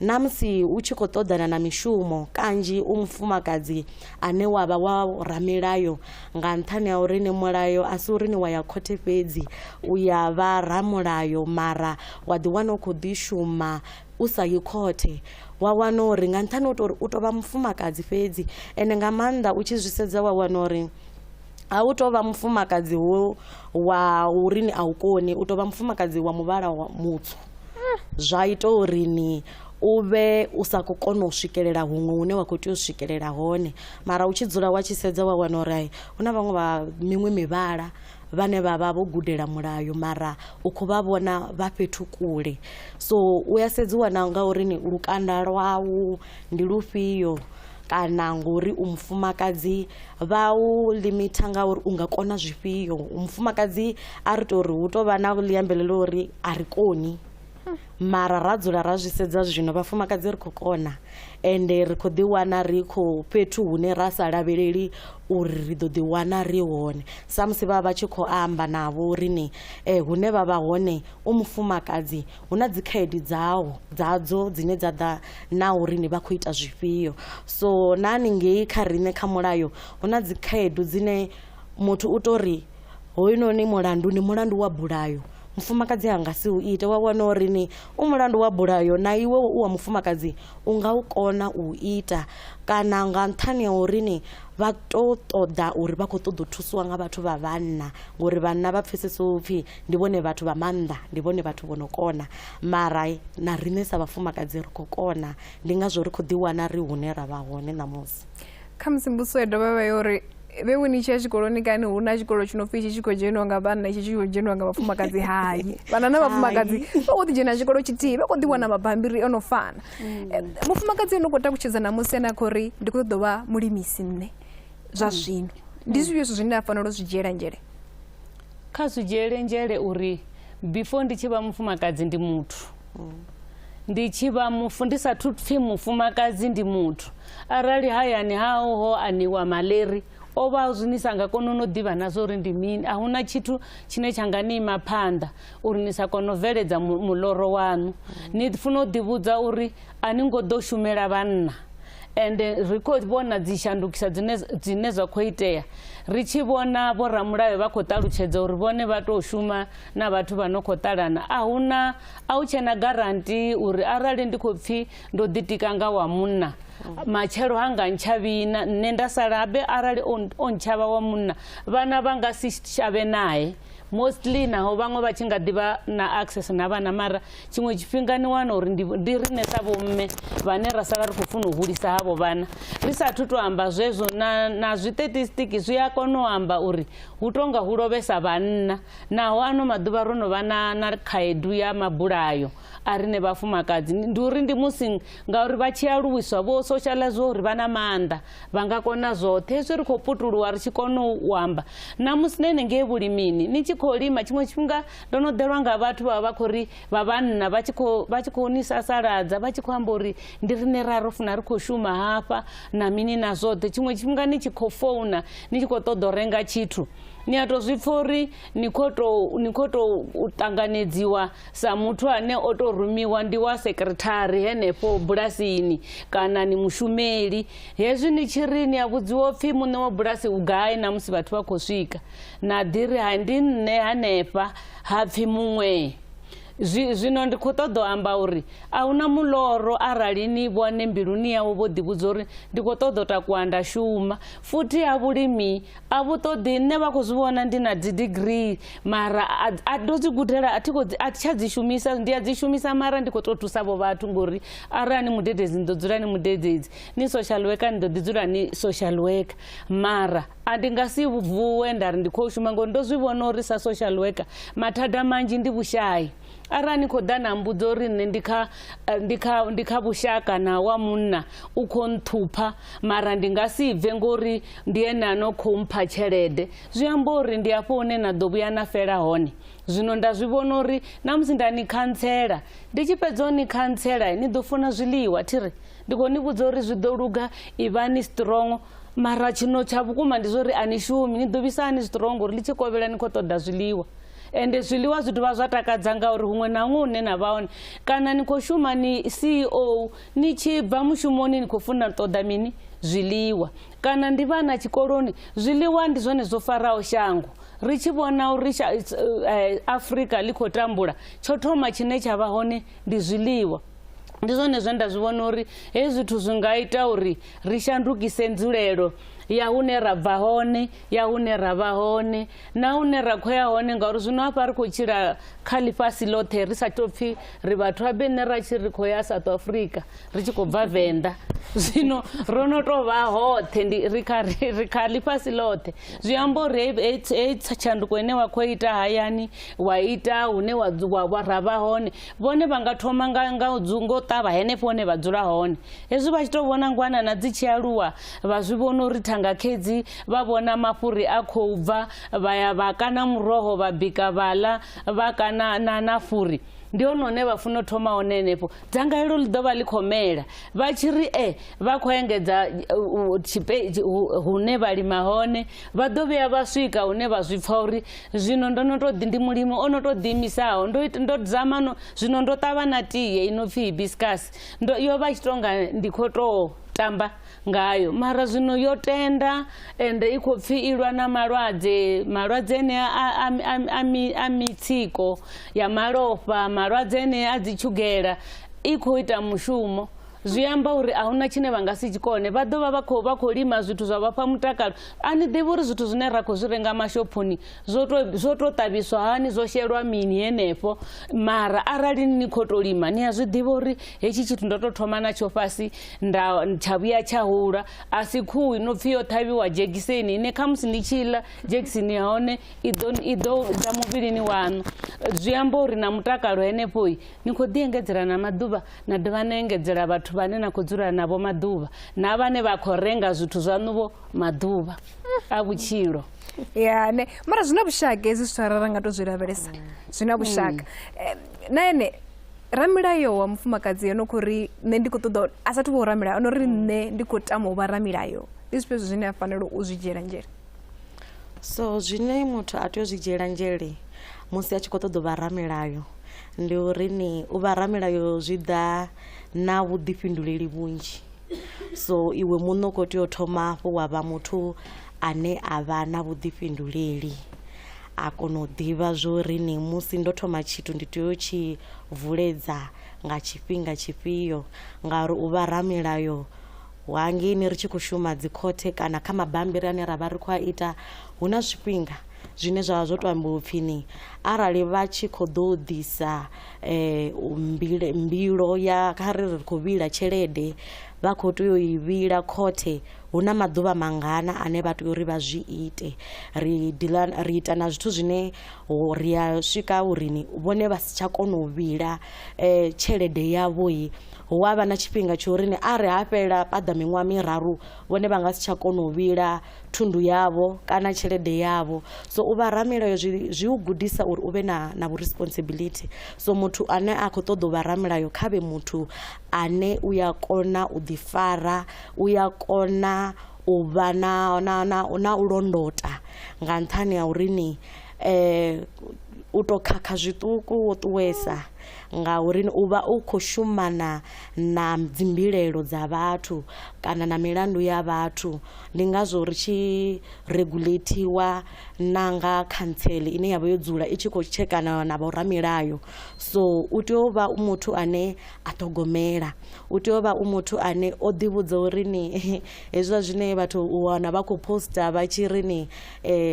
Na musi u tshi khou ṱoḓana na mishumo kanzhi u mufumakadzi ane wa vha wa ramilayo, nga nṱhani ha uri ni mulayo a si uri ni wa ya khothe fhedzi, u ya vha ramulayo mara wa ḓi wana u khou ḓi shuma u sa yi khothe, wa wana uri nga nṱhani ha uri u tou vha mufumakadzi fhedzi, ende nga maanḓa u tshi zwi sedza wa wana uri a u tou vha mufumakadzi wa uri ni a u koni, u tou vha mufumakadzi wa muvhala wa mutswu, zwa ita uri ni u vhe u sa khou kona u swikelela huṅwe hune wa khou tea u swikelela hone. Mara u tshi dzula wa tshi sedza wa wana uri hu na vhaṅwe vha miṅwe mivhala vhane vha vha vho gudela mulayo mara u khou vha vhona vha fhethu kule, so u ya sedziwa na nga uri ni lukanda lwau ndi lufhio, kana ngori u mufumakadzi vha u limitha nga uri u nga kona zwifhio. Mufumakadzi a ri tori hu tou vha na ḽiambele ḽo uri a ri koni. Mara ra dzula ra zwi sedza zwino vhafumakadzi ri khou kona, ende ri khou ḓiwana ri khou fhethu hune ra sa lavheleli uri ri ḓo ḓiwana ri hone. Sa musi vha vha tshi khou amba navho uri ni hune vha vha hone u mufumakadzi hu na dzi khaedu dzao dzadzo dzine dza ḓa na uri ni vha khou ita zwifhio. So na haningei kha riṋe kha mulayo hu na dzi khaedu dzine muthu u tori hoyunoni mulandu ndi mulandu wa bulayo, mufumakadzi a nga si u ite. Wa wana uri ni u mulandu wa bulayo na iwe u wa mufumakadzi u nga u kona u ita, kana nga nṱhani ha uri ni vha to ṱoḓa uri vha khou ṱoḓa u thusiwa nga vhathu vha vhanna, ngori vhanna vha pfesesa upfhi ndi vhone vhathu vha maanḓa, ndi vhone vhathu vho no kona. Mara na riṋe sa vhafumakadzi ri khou kona, ndi ngazwo ri khou ḓiwana ri hune ra vha hone ṋamusi. Khamusi mbudziso ya dovha vha ya uri vhewe ni tshi ya tshikoloni kani hu na tshikolo tshi no pfi itshi tshi khou dzheniwa nga vhanna, itshi tshi khou dzheniwa nga vhafumakadzi? Hai, vhanna na vhafumakadzi vha khou ḓi dzhena tshikolo tshithihi, vha khou ḓi wana mabambiri o no fana. Mufumakadzi o no khou takutshedza ṋamusi ane a khou ri ndi khou ṱoḓa u vha mulimisi nṋe zwa zwino, ndi zwifhio zwithu zwine a fanela u zwi dzhiela nzhele? Kha zwi dzhiele nzhele uri before ndi tshi vha mufumakadzi ndi muthu, ndi tshi vha mufu ndi sathu pfhi mufumakadzi ndi muthu. Arali hayani hao ho aniwa maleri o vha zwi ni sa nga koni no ḓivha na zwa uri ndi mini, a huna tshithu tshine tsha nga ni ima phanḓa uri ni sa kone u bveledza muloro waṋu. Ni funa u ḓivhudza uri a ni ngo ḓo shumela vhanna. Ende ri khou vhona dzi shandukisa dzine zwa khou itea, ri tshi vhona vhoramulayo vha khou ṱalutshedza uri vhone vha tou shuma na vhathu vha no khou ṱalana. A huna, a hu tshena garanti uri arali ndi khou pfhi ndo ḓitika nga wa munna, matshelo ha nga ntshavhi na nṋe nda sala habe arali o ntshavha wa munna, vhana vha nga si shavhe nae. Mostly naho vhaṅwe vha tshi nga ḓivha na access na vhana, mara tshiṅwe tshifhinga ni wana uri ndi riṋe sa vhomme vhane ra sala ri khou funa u hulisa havho vhana. Ri sathu to amba zwezwo na zwiṱetistiki zwi a kona u amba uri hu tonga hu lovhesa vhanna, naho ano maḓuvha ro no vha na khaedu ya mabulayo a riṋe vhafumakadzi. Ndi uri ndi musi ngauri vha tshi aluwiswa vho socializiwa uri vha na maanḓa, vha nga kona zwoṱhe. Hezwi ri khou putuluwa ri tshi kona u amba na musi na henengei vhulimini ni tshi khou lima, tshiṅwe tshifhinga ndo no ḓelwa nga vhathu vha vha khou ri vha vhanna vha tshi khou ni sasaladza, vha tshi khou amba uri ndi riṋe ra ro funa ri khou shuma hafha na mini na zwoṱhe. Tshiṅwe tshifhinga ni tshi khou founa ni tshi khou ṱoḓa u renga tshithu, ni a tou zwi pfha uri ni khou tou ṱanganedziwa sa muthu ane o tou rumiwa ndi wa sekretari henefho bulasini kana ni mushumeli. Hezwi ni tshi ri ni a vhudziwa upfhi muṋe wa bulasi u gai na musi vhathu vha khou swika, na ḓi ri hai ndi nṋe hanefha, ha pfhi muṅwe. Zwino ndi khou ṱoḓa u amba uri a huna muloro arali ni vhone mbiluni yawe vho ḓivhudza uri ndi khou ṱoḓa u takuwa nda shuma. Futhi ha vhulimi a vhu ṱoḓi, nṋe vha khou zwi vhona ndi na dzi degree mara a ndo dzi gudela a thi khou a thi tsha dzi shumisa, ndi a dzi shumisa mara ndi khou tou thusa vho vhathu ngori arali ni mudededzi ni ḓo dzula ni mudededzi, ni social worker ni ḓo ḓi dzula ni social worker. Mara a ndi nga si vuwe nda ri ndi khou shuma ngori ndo zwi vhona uri sa social worker mathada manzhi ndi vhushai. Arali ni khou ḓa na mbudza uri nṋe ndi kha vhushaka na wa munna u khou nṱhupha mara ndi nga si bve ngori ndi ene a no khou mpha tshelede, zwi amba uri ndi afho hune na ḓo vhuya na fela hone. Zwino nda zwi vhona uri na musi nda ni khantsela, ndi tshi fhedza u ni khantsela ni ḓo funa zwiḽiwa, thi ri ndi khou ni vhudza uri zwi ḓo luga, ivhani strong. Mara tshino tsha vhukuma ndi zwa uri a ni shumi, ni ḓo vhisa hani strong ngori ḽi tshi kovhela ni khou ṱoḓa zwiḽiwa. Ende zwiḽiwa zwi dovha zwa takadza ngauri huṅwe na huṅwe hune na vha hone, kana ni khou shuma ni CEO, ni tshi bva mushumoni ni khou funa ṱoḓa mini? Zwiḽiwa. Kana ndi vhana tshikoloni, zwiḽiwa ndi zwone zwo faraho shango. Ri tshi vhona uri Afrika ḽi khou tambula, tsho thoma tshine tsha vha hone ndi zwiḽiwa. Ndi zwone zwe nda zwi vhona uri hezwi zwithu zwi nga ita uri ri shandukise nzulelo ya hune ra bva hone, ya hune ra vha hone na hune ra khou ya hone, ngauri zwino hafha ri khou tshila kha ḽifhasi ḽoṱhe ri sa tou pfhi ri vhathu. Habe nṋe ra tshi ri khou ya South Africa ri tshi khou bva Venḓa, zwino ro no tou vha hoṱhe, ndi ri kha ḽifhasi ḽoṱhe. Zwi amba uri heyi tshanduko ine wa khou ita hayani, wa ita hune wa ra vha hone, vhone vha nga thoma nga u ṱavha henefho hune vha dzula hone. Hezwi vha tshi tou vhona ngwanana dzi tshi aluwa vha zwi vhona uri thanga thanga khedzi vha vhona mafhuri a khou bva, vha ya vha kana muroho vha bika vhala vha kana na furi, ndi hone hune vha funa u thoma hone henefho. Dzangalelo ḽi ḓo vha ḽi khou mela vha tshi ri vha khou engedza hune vha lima hone, vha ḓo vhuya vha swika hune vha zwi pfha uri zwino ndo no tou ndi mulimi o no tou ḓiimisaho, ndo zama no zwino ndo ṱavha na tie i no pfhi hibiscus, yo vha tshi tonga ndi khou tou tamba ngayo, mara zwino yo tenda ende i khou pfhi i lwa na malwadze, malwadze ane a mitsiko ya malofha, malwadze ane a dzi tshugela, i khou ita mushumo. Zwi amba uri a huna tshine vha nga si tshikone, vha ḓo vha vha khou lima zwithu zwa vha fha mutakalo. A ni ḓivhi uri zwithu zwine ra khou zwi renga mashophoni zwo to ṱavhiswa hani, zwo shelwa mini henefho, mara arali ni khou tou lima ni a zwi ḓivha uri hetshi tshithu ndo tou thoma natsho fhasi nda tsha vhuya tsha hula, a si khuhu ino pfhi yo ṱhavhiwa dzhekiseni ine khamusi ni tshi ḽa dzhekiseni ya hone i ḓo ḓa muvhilini waṋu. Zwi amba uri na mutakalo henefho ni khou ḓi engedzela na maḓuvha, na dovha na engedzela vhathu vhane na khou dzula navho maḓuvha, na vhane vha khou renga zwithu zwaṋu vho maḓuvha a vhutshilo. Ya ne mara zwina vhushaka hezwi zwithu arali ra nga to zwi lavhelesa, zwina vhushaka. Na ene ramilayo wa mufumakadzi ono khou ri nṋe ndi khou ṱoḓa, a sathu vha ramilayo, ono ri nṋe ndi khou tama u vha ramilayo, ndi zwifhio zwine a fanela u zwi dzhiela nzhele? So zwine muthu a tea u zwi dzhiela nzhele musi a tshi khou ṱoḓa u vha ramilayo ndi uri ni u vha ramilayo zwi ḓa na vhuḓifhinduleli vhunzhi. So iwe muṋe u khou tea u thoma hafhu wa vha muthu ane a vha na vhuḓifhinduleli, a kona u ḓivha zwo ri ni musi ndo thoma tshithu ndi tea u tshi vuledza nga tshifhinga tshifhio, ngauri u vha ramilayo hangeini ri tshi khou shuma dzi khothe kana kha mabambiri ane ra vha ri khou a ita, hu na zwifhinga zwine zwa vha zwo to ambiwa upfhi ni arali vha tshi khou ḓo ḓisa mbilo ya kha ri ri khou vhila tshelede, vha khou tea u i vhila khothe, hu na maḓuvha mangana ane vha tea uri vha zwi ite. Ri ita na zwithu zwine ri a swika uri ni vhone vha si tsha kona u vhila tshelede yavho, hu a vha na tshifhinga tsho uri ni are ha fhela paḓa miṅwaha miraru vhone vha nga si tsha kona u vhila thundu yavho kana tshelede yavho. So u vha ramilayo zwi u gudisa uri u vhe na vhu responsibility. So muthu ane a khou ṱoḓa u vha ramilayo kha vhe muthu ane u ya kona u ḓifara, u ya kona u vha na u londota, nga nṱhani ha uri ni u to khakha zwiṱuku wo ṱuwesa, ngauri u vha u khou shumana na dzimbilelo dza vhathu kana na milandu ya vhathu. Ndi ngazwo ri tshi regulatiwa na nga khantsele ine ya vha yo dzula i tshi khou tshekana na vhoramilayo. So u tea u vha u muthu ane a ṱhogomela, u tea u vha u muthu ane o ḓivhudza uri ni hezwiḽa zwine vhathu u wana vha khou poster vha tshi ri ni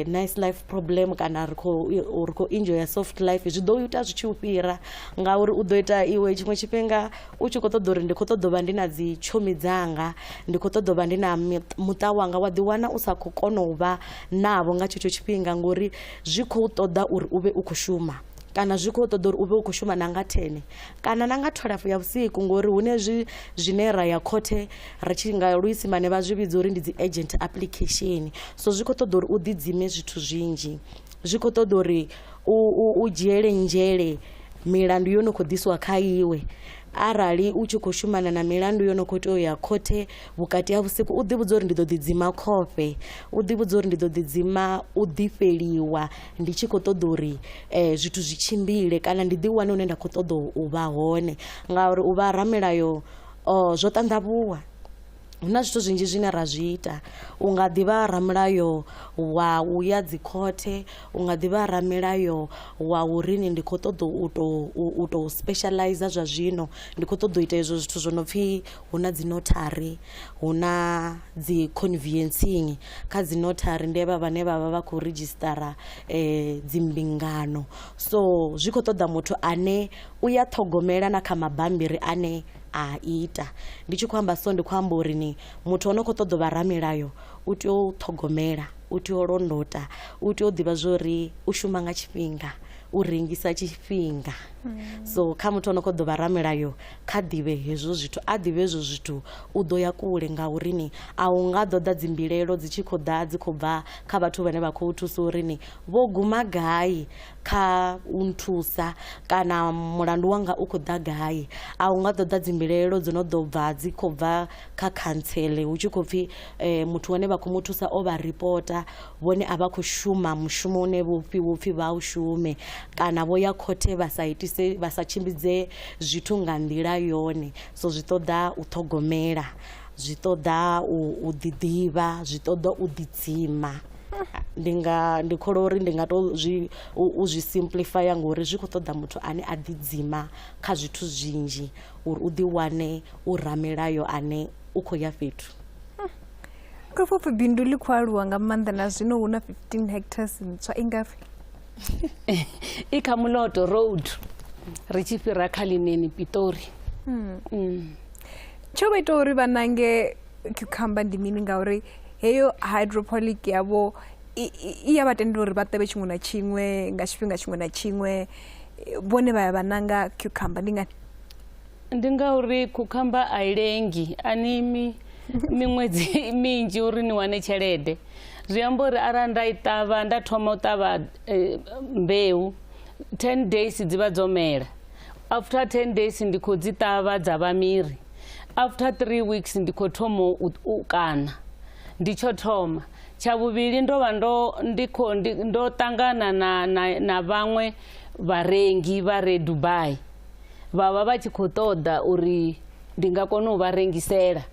nice life problem kana ri khou enjoy soft life, zwi ḓo ita zwi tshi u fhira, ngauri u ḓo ita iwe tshiṅwe tshifhinga u tshi khou ṱoḓa uri ndi khou ṱoḓa u vha ndi na dzi tshomi dzanga, ndi khou ṱoḓa u vha ndi na muṱa wanga, wa ḓiwana u sa khou kona u vha navho nga tshetsho tshifhinga, ngori zwi khou ṱoḓa uri u vhe u khou shuma, kana zwi khou ṱoḓa uri u vhe u khou shuma na nga 10 kana na nga 12 ya vhusiku, ngori hune zwine ra ya khothe ri tshi nga luisimane vha zwi vhidza uri ndi dzi agent application. So zwi khou ṱoḓa uri u ḓidzime zwithu zwinzhi, zwi khou ṱoḓa uri u dzhiele nzhele milandu yo no khou ḓiswa kha iwe. Arali u tshi khou shumana na milandu yo no khou tea u ya khothe vhukati ha vhusiku, u ḓivhudza uri ndi ḓo ḓidzima khofhe, u ḓivhudza uri ndi ḓo ḓidzima u ḓifheliwa ndi tshi khou ṱoḓa uri zwithu zwi tshimbile, kana ndi ḓi wane hune nda khou ṱoḓa u vha hone. Ngauri u vha ramilayo zwo ṱanḓavhuwa, hu na zwithu zwinzhi zwine ra zwi ita. U nga ḓivha ramilayo wa u ya dzi khothe, u nga ḓivha ramilayo wa uri ni ndi khou ṱoḓa u tou specializer zwa zwino, ndi khou ṱoḓa u ita ezwo zwithu zwo no pfhi hu na dzi notary, hu na dzi conveyancing. Kha dzi notary ndi havha vhane vha vha vha khou redzhisitara dzimbingano. So zwi khou ṱoḓa muthu ane u ya ṱhogomela na kha mabambiri ane a ita. Ndi tshi khou amba so ndi khou amba uri ni muthu ono khou ṱoḓa u vha ramilayo u tea u ṱhogomela, u tea u londota, u tea u ḓivha zwori u shuma nga tshifhinga, u rengisa tshifhinga. So kha muthu ono khou ḓo vha ramilayo kha ḓivhe hezwo zwithu, a ḓivhe hezwo zwithu u ḓo ya kule, ngauri ni a u nga ḓo ḓa dzimbilaelo dzi tshi khou ḓa dzi khou bva kha vhathu vhane vha khou thusa uri ni vho guma gai kha u nthusa kana mulandu wanga u khou ḓa gai. A u nga ḓo ḓa dzimbilaelo dzo no ḓo bva dzi khou bva kha khantsele hu tshi khou pfhi muthu wane vha khou mu thusa o vha ripota, vhone a vha khou shuma mushumo une vho pfhi vha u shume, kana vho ya khothe vha sa itise vha sa tshimbidze zwithu nga nḓila yone. So zwi ṱoḓa u ṱhogomela, zwi ṱoḓa u ḓiḓivha, zwi ṱoḓa u ḓidzima. Ndi kholwa uri ndi nga to zwi u zwi simplify ngori zwi khou ṱoḓa muthu ane a ḓidzima kha zwithu zwinzhi uri u ḓiwane u ramilayo ane u khou ya fhethu. Khou bindu ḽi khou aluwa nga maanḓa na zwino hu na 15 hectares ntswa i ngafhi? I kha Muloto Road ri tshi fhira kha Lineni Pitori. Tsho vha ita uri vha nange cucumber ndi mini? Ngauri heyo hydroponic yavho i ya vha tendela uri vha ṱavhe tshiṅwe na tshiṅwe nga tshifhinga tshiṅwe na tshiṅwe, vhone vha ya vha nanga cucumber ndi ngani? Ndi ngauri cucumber a i lengi, a ni imi miṅwedzi minzhi uri ni wane tshelede. Zwi amba uri arali nda i ṱavha nda thoma u ṱavha mbeu 10 days dzi vha dzo mela, after 10 days ndi khou dzi ṱavha dza vha miri, after 3 weeks ndi khou thoma u kana. Ndi tsho thoma. Tsha vhuvhili ndo vha ndo ṱangana na vhaṅwe vharengi vha re Dubai, vha vha vha tshi khou ṱoḓa uri ndi nga kona u vha rengisela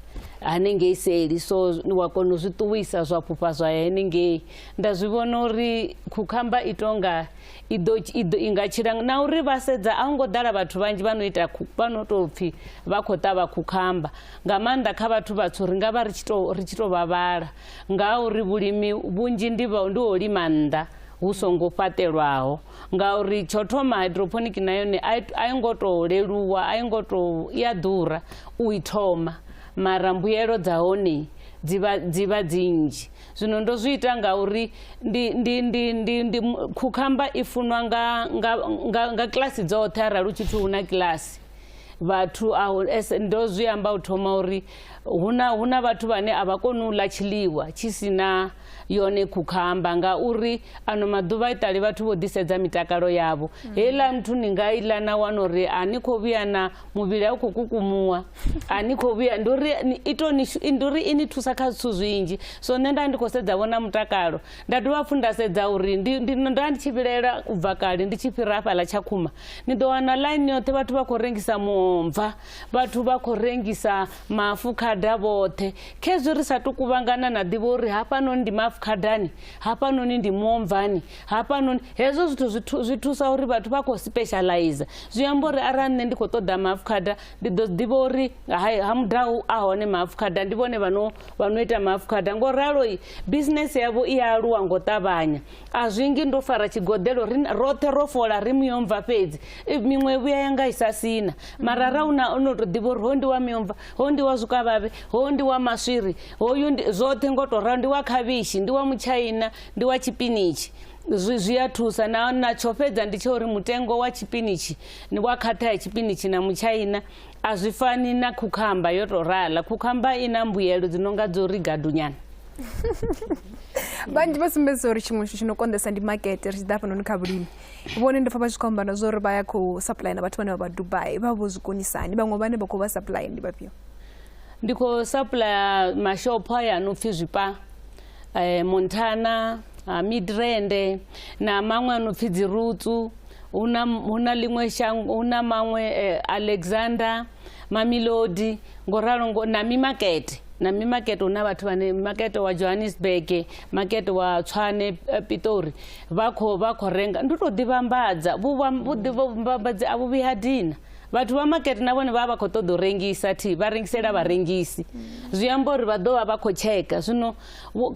hanengei seli, so wa kona u zwi ṱuwisa zwa fhufha zwa ya henengei. Nda zwi vhona uri cucumber i tonga i ḓo i nga tshila, na uri vha sedza a hu ngo ḓala vhathu vhanzhi vha no ita vha no tou pfhi vha khou ṱavha cucumber, nga maanḓa kha vhathu vhatswu ri nga vha ri tshi to vha vhala, ngauri vhulimi vhunzhi ndi ho lima nnḓa hu songo fhaṱelwaho. Ngauri tsho thoma hydroponic na yone a i ngo to leluwa, a i ngo to i a ḓura u i thoma, mara mbuyelo dza hone dzi vha dzi nnzhi. Zwino ndo zwi ita ngauri ndi cucumber i funwa nga kilasi dzoṱhe, arali hu tshi pfhi hu na kilasi vhathu ndo zwi amba u thoma uri huna vhathu vhane a vha koni u ḽa tshiḽiwa tshi si na yone cucumber, ngauri ano maḓuvha iṱali vhathu vho ḓisedza mitakalo yavho. Heiḽa nthu ni nga iḽa na wana uri a ni khou vhuya na muvhili a u khou kukumuwa, a ni khou vhuya, ndi uri i ni thusa kha zwithu zwinzhi. So nṋe nda ndi khou sedza vhona mutakalo, nda dovha hafhu nda sedza uri nda ndi tshi vhilaela u bva kale ndi tshi fhira hafhaḽa Tshakhuma, ni ḓo wana ḽaini yoṱhe vhathu vha khou rengisa muomva, vhathu vha khou rengisa maafukhada vhoṱhe. Khezwi ri sa tu kuvhangana na ḓivha uri hafhanoni ndi maafukhadani, hafhanoni ndi muomvani, hafhanoni hezwo zwithu zwi thusa uri vhathu vha khou specialize. Zwi amba uri arali nṋe ndi khou ṱoḓa maafukhada ndi ḓo ḓivha uri ha mudau a hone maafukhada, ndi vhone vha no ita maafukhada. Ngo ralo business yavho i a aluwa ngo ṱavhanya. A zwingi ndo fara tshigoḓelo roṱhe ro fola ri muyomva fhedzi, miṅwe vhuya yanga i sa sina, mara ra una ono to ḓivha uri ho ndi wa muyomva, ho ndi wa zwikavhavhe, ho ndi wa maswiri, hoyu ndi zwoṱhe ngo to ralo, ndi wa khavhishi, ndi wa mutshaina, ndi wa tshipinitshi. Zwi a thusa. Na tsho fhedza ndi tsha uri mutengo wa tshipinitshi wa khatha ya tshipinitshi na mutshaina a zwi fani na cucumber yo to rala. Cucumber i na mbuyelo dzi nonga dzo ri gadunyana. Vhanzhi vha sumbedzisa uri tshiṅwe tshithu tshi no konḓesa ndi makete ri tshi ḓa hafhanoni kha vhulimi. Vhone ndo pfa vha tshi khou amba na zwa uri vha ya khou supply na vhathu vhane vha vha Dubai, vha vho zwi konisani? Vhaṅwe vhane vha khou vha supply ndi vhafhio? Ndi khou supply mashopho aya no pfhi Zwipa, Montana, Midrand na maṅwe ano pfhi dzi Rutsu, huna ḽiṅwe shango, huna maṅwe Alexander, Mamelodi, ngo ralo na mimakete. Na mimakete huna vhathu vhane makete wa Johannesburg, makete wa Tshwane, Pitori vha khou renga. Ndi to ḓivhambadza, vhuḓivhambadzi a vhu vhuya dina. Vhathu vha makete na vhone vha vha khou ṱoḓa u rengisa thi, vha rengisela vharengisi. Zwi amba uri vha ḓo vha vha khou tsheka. Zwino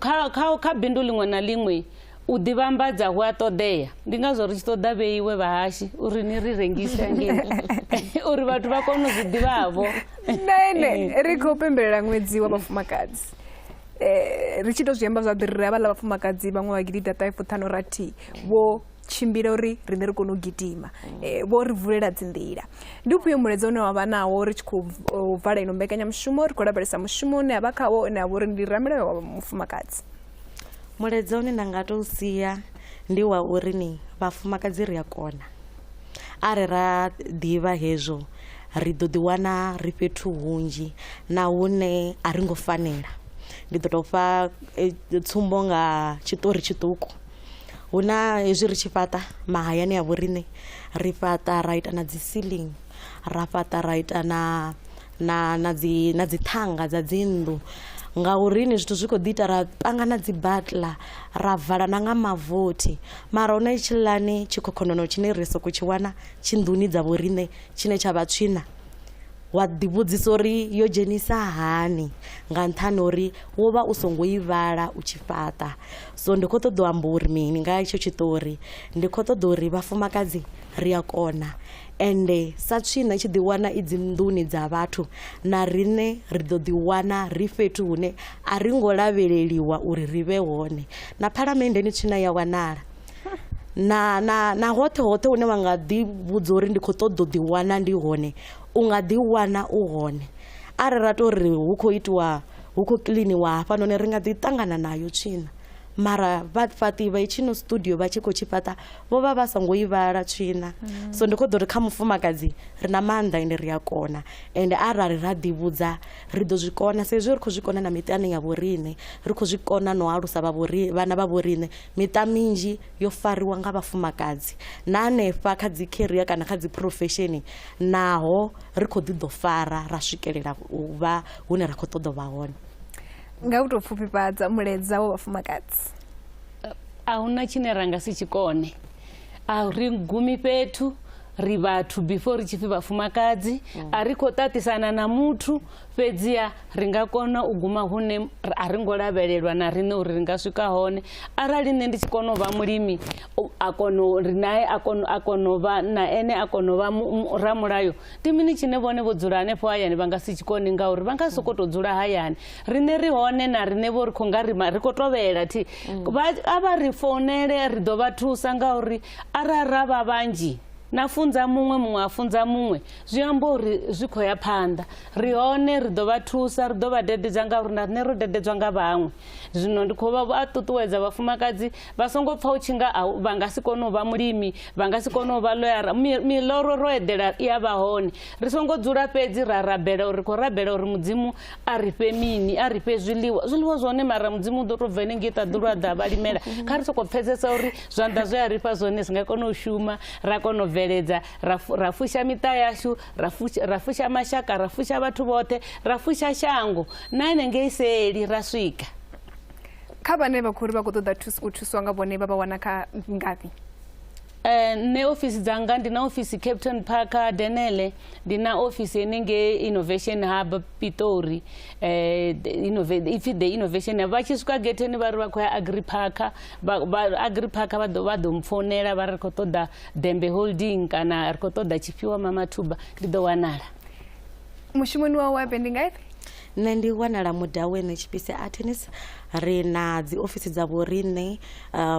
kha bindu ḽiṅwe na ḽiṅwe u ḓivhambadza hu a ṱoḓea. Ndi ngazwo ri tshi ṱoḓa vheiwe vhahashi uri ni ri rengise ngei uri vhathu vha kone u zwi ḓivhavho. Nene ri khou pembelela ṅwedzi wa vhafumakadzi. Ri tshi to zwi amba zwavhuḓi ri havhaḽa vhafumakadzi vhaṅwe vha 1956 vho tshimbila uri riṋe ri kone u gidima. Vho ri vulela dzinḓila. Ndi ufhio mulaedza une wa vha nawo ri tshi khou vala ino mbekanyamushumo, ri khou lavhelesa mushumo une a vha khawo une a vha uri ndi ramilayo wa mufumakadzi? Mulaedza une nda nga tou sia ndi wa uri ni vhafumakadzi ri a kona. Arali ra ḓivha hezwo ri ḓo ḓiwana ri fhethu hunzhi na hune a ri ngo fanela. Ndi ḓo tou fha tsumbo nga tshiṱori tshiṱuku. Hu na hezwi ri tshi fhaṱa mahayani a vhoriṋe ri fhaṱa ra ita na dzi ceiling, ra fhaṱa ra ita na na na dzi na dzi ṱhanga dza dzi nnḓu ngauri ni zwithu zwi kho ḓi ita ra panga na dzi batla ra vala na nga mavothi mara huna hetshiḽani tshikhokhonono tshine ri soko tshi wana tshi nḓuni dza vhoriṋe tshine tsha vha tswina wa ḓivhudzisa uri yo dzhenisa hani nga nṱhani uri wo vha u songo i vhala u tshi fhaṱa. So ndi khou ṱoḓa u amba uri mini nga hetsho tshiṱori, ndi khou ṱoḓa uri vhafumakadzi ri a kona ende sa tswina i tshi ḓi wana i dzi nḓuni dza vhathu na riṋe ri ḓo ḓi wana ri fhethu hune a ri ngo lavheleliwa uri ri vhe hone. Na phalamenndeni tswina ya wanala na na na hoṱhe hoṱhe hune wa nga ḓi vhudza uri ndi khou ṱoḓa u ḓi wana ndi hone u nga ḓi wana u hone. Arali ra tou ri hu khou itiwa hu khou kiḽiniwa hafhanoni ri nga ḓi ṱangana nayo tswina mara vhafhaṱi vha itshino studio vha tshi khou tshi fhaṱa vho vha vha songo i vhala tswina. So ndi khou ḓo ri kha mufumakadzi ri na maanḓa ende ri a kona ende arali ra ḓivhudza ri ḓo zwi kona sa izwi ri khou zwi kona na miṱani ya vhoriṋe ri khou zwi kona na u alusa vhana vha vhoriṋe. Miṱa minzhi yo fariwa nga vhafumakadzi na hanefha kha dzi career kana kha dzi profession naho ri khou ḓi ḓo fara ra swikelela u vha hune ra khou ṱoḓa u vha hone. Nga u tou pfufhifhadza mulaedza wa vhafumakadzi. A huna tshine ra nga si tshi kone, a ri gumi fhethu, ri vhathu before ri tshi pfi vhafumakadzi, a ri khou ṱaṱisana na muthu fhedziha ri nga kona u guma hune a ri ngo lavhelelwa na riṋe uri ri nga swika hone. Arali nṋe ndi tshi kona u vha mulimi, a kona uri nae a kona a kona u vha na ene a kona u vha ramulayo, ndi mini tshine vhone vho dzula hanefho hayani vha nga si tshi kone, ngauri vha nga sokou tou dzula hayani. Riṋe ri hone na riṋe vho ri khou nga ri khou tovhela thi, a vha ri founele ri ḓo vha thusa, ngauri arali ra vha vhanzhi na funza muṅwe, muṅwe a funza muṅwe, zwi amba uri zwi khou ya phanḓa. Ri hone, ri ḓo vha thusa, ri ḓo vha dededza, ngauri na riṋe ro dededzwa nga vhaṅwe. Zwino ndi khou vha ṱuṱuwedza vhafumakadzi vha songo pfa u tshi nga vha nga si kone u vha mulimi, vha nga si kone u vha ḽoyara. Miloro ro eḓela i a vha hone. Ri songo dzula fhedzi ra rabela uri ri khou rabela uri Mudzimu a ri fhe mini, a ri fhe zwiḽiwa. Zwiḽiwa zwone mara Mudzimu u ḓo tou bva henengei ṱaḓulu a ḓa a vha limela. Kha ri sokou pfesesa uri zwanḓa zwe a ri fha zwone zwi nga kona u shuma, ra kona u bveledza, ra fusha miṱa yashu, ra fusha mashaka, ra fusha vhathu vhoṱhe, ra fusha shango, na henengei seli ra swika. Kha vhane vha khou ri vha khou ṱoḓa u thuswa nga vhone vha vha wana kha ngafhi? Nṋe ofisi dzanga ndi na ofisi Captain Park Denele, ndi na ofisi henengei Innovation Hub Pitori, ipfi The Innovation Hub. Vha tshi swika getheni vha ri vha khou ya Agri Park, Agri Park vha ḓo mpfounela vha ri ri khou ṱoḓa Dembe Holding kana ri khou ṱoḓa Tshifhiwa Mamathuba, ndi ḓo wanala. Mushumoni wawe wa ndi ngafhi? Nṋe ndi wanala Mudaweni Tshipise Attorneys. Ri na dzi ofisi dza vhoriṋe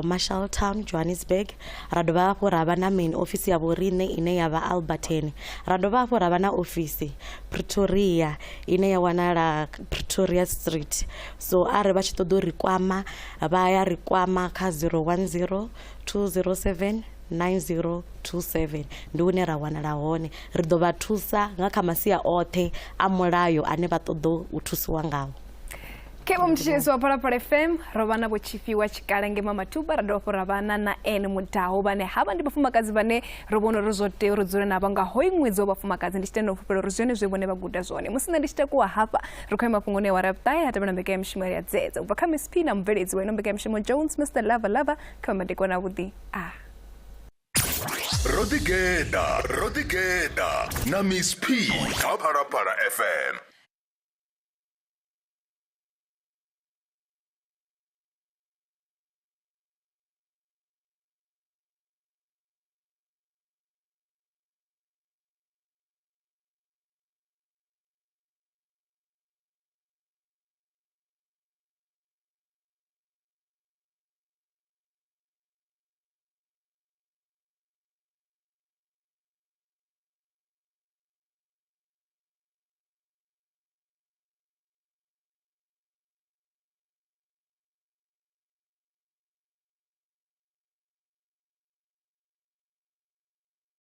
Marshalltown, Johannesburg. Ra dovha hafhu ra vha na main office ya vhoriṋe ine ya vha Alberton. Ra dovha hafhu ra vha na ofisi Pretoria ine ya wanala Pretoria Street. So arali vha tshi ṱoḓa u ri kwama vha ya ri kwama kha 010 207 9027, ndi hune ra wanala hone. Ri ḓo vha thusa nga kha masia oṱhe a mulayo ane vha ṱoḓa u thusiwa ngawo. Kevho mthetshelesi wa Phalaphala FM, ro vha na Vho Tshifhiwa Tshikalange Mamathuba, ra dovha hafhu ra vha na Ene Mudau, vhane havha ndi vhafumakadzi vhane ro vhona uri zwo tea uri dzule navho nga hoyu ṅwedzi wa vhafumakadzi. Ndi tshi tenda u fhulufhela uri zwone zwe vhone vha guda zwone. Musi nṋe ndi tshi takuwa hafha, ri khou ya mafhungoni a awara ya vhuṱahe, ha tevhela mbekanyamushumo ya Dzedza u bva kha Miss P na mubveledzi wa ino mbekanyamushumo Jones Mr Lava Lava. Kha madekwana avhuḓi a Ro ḓigeḓa, ro ḓigeḓa na Miss P kha Phalaphala FM.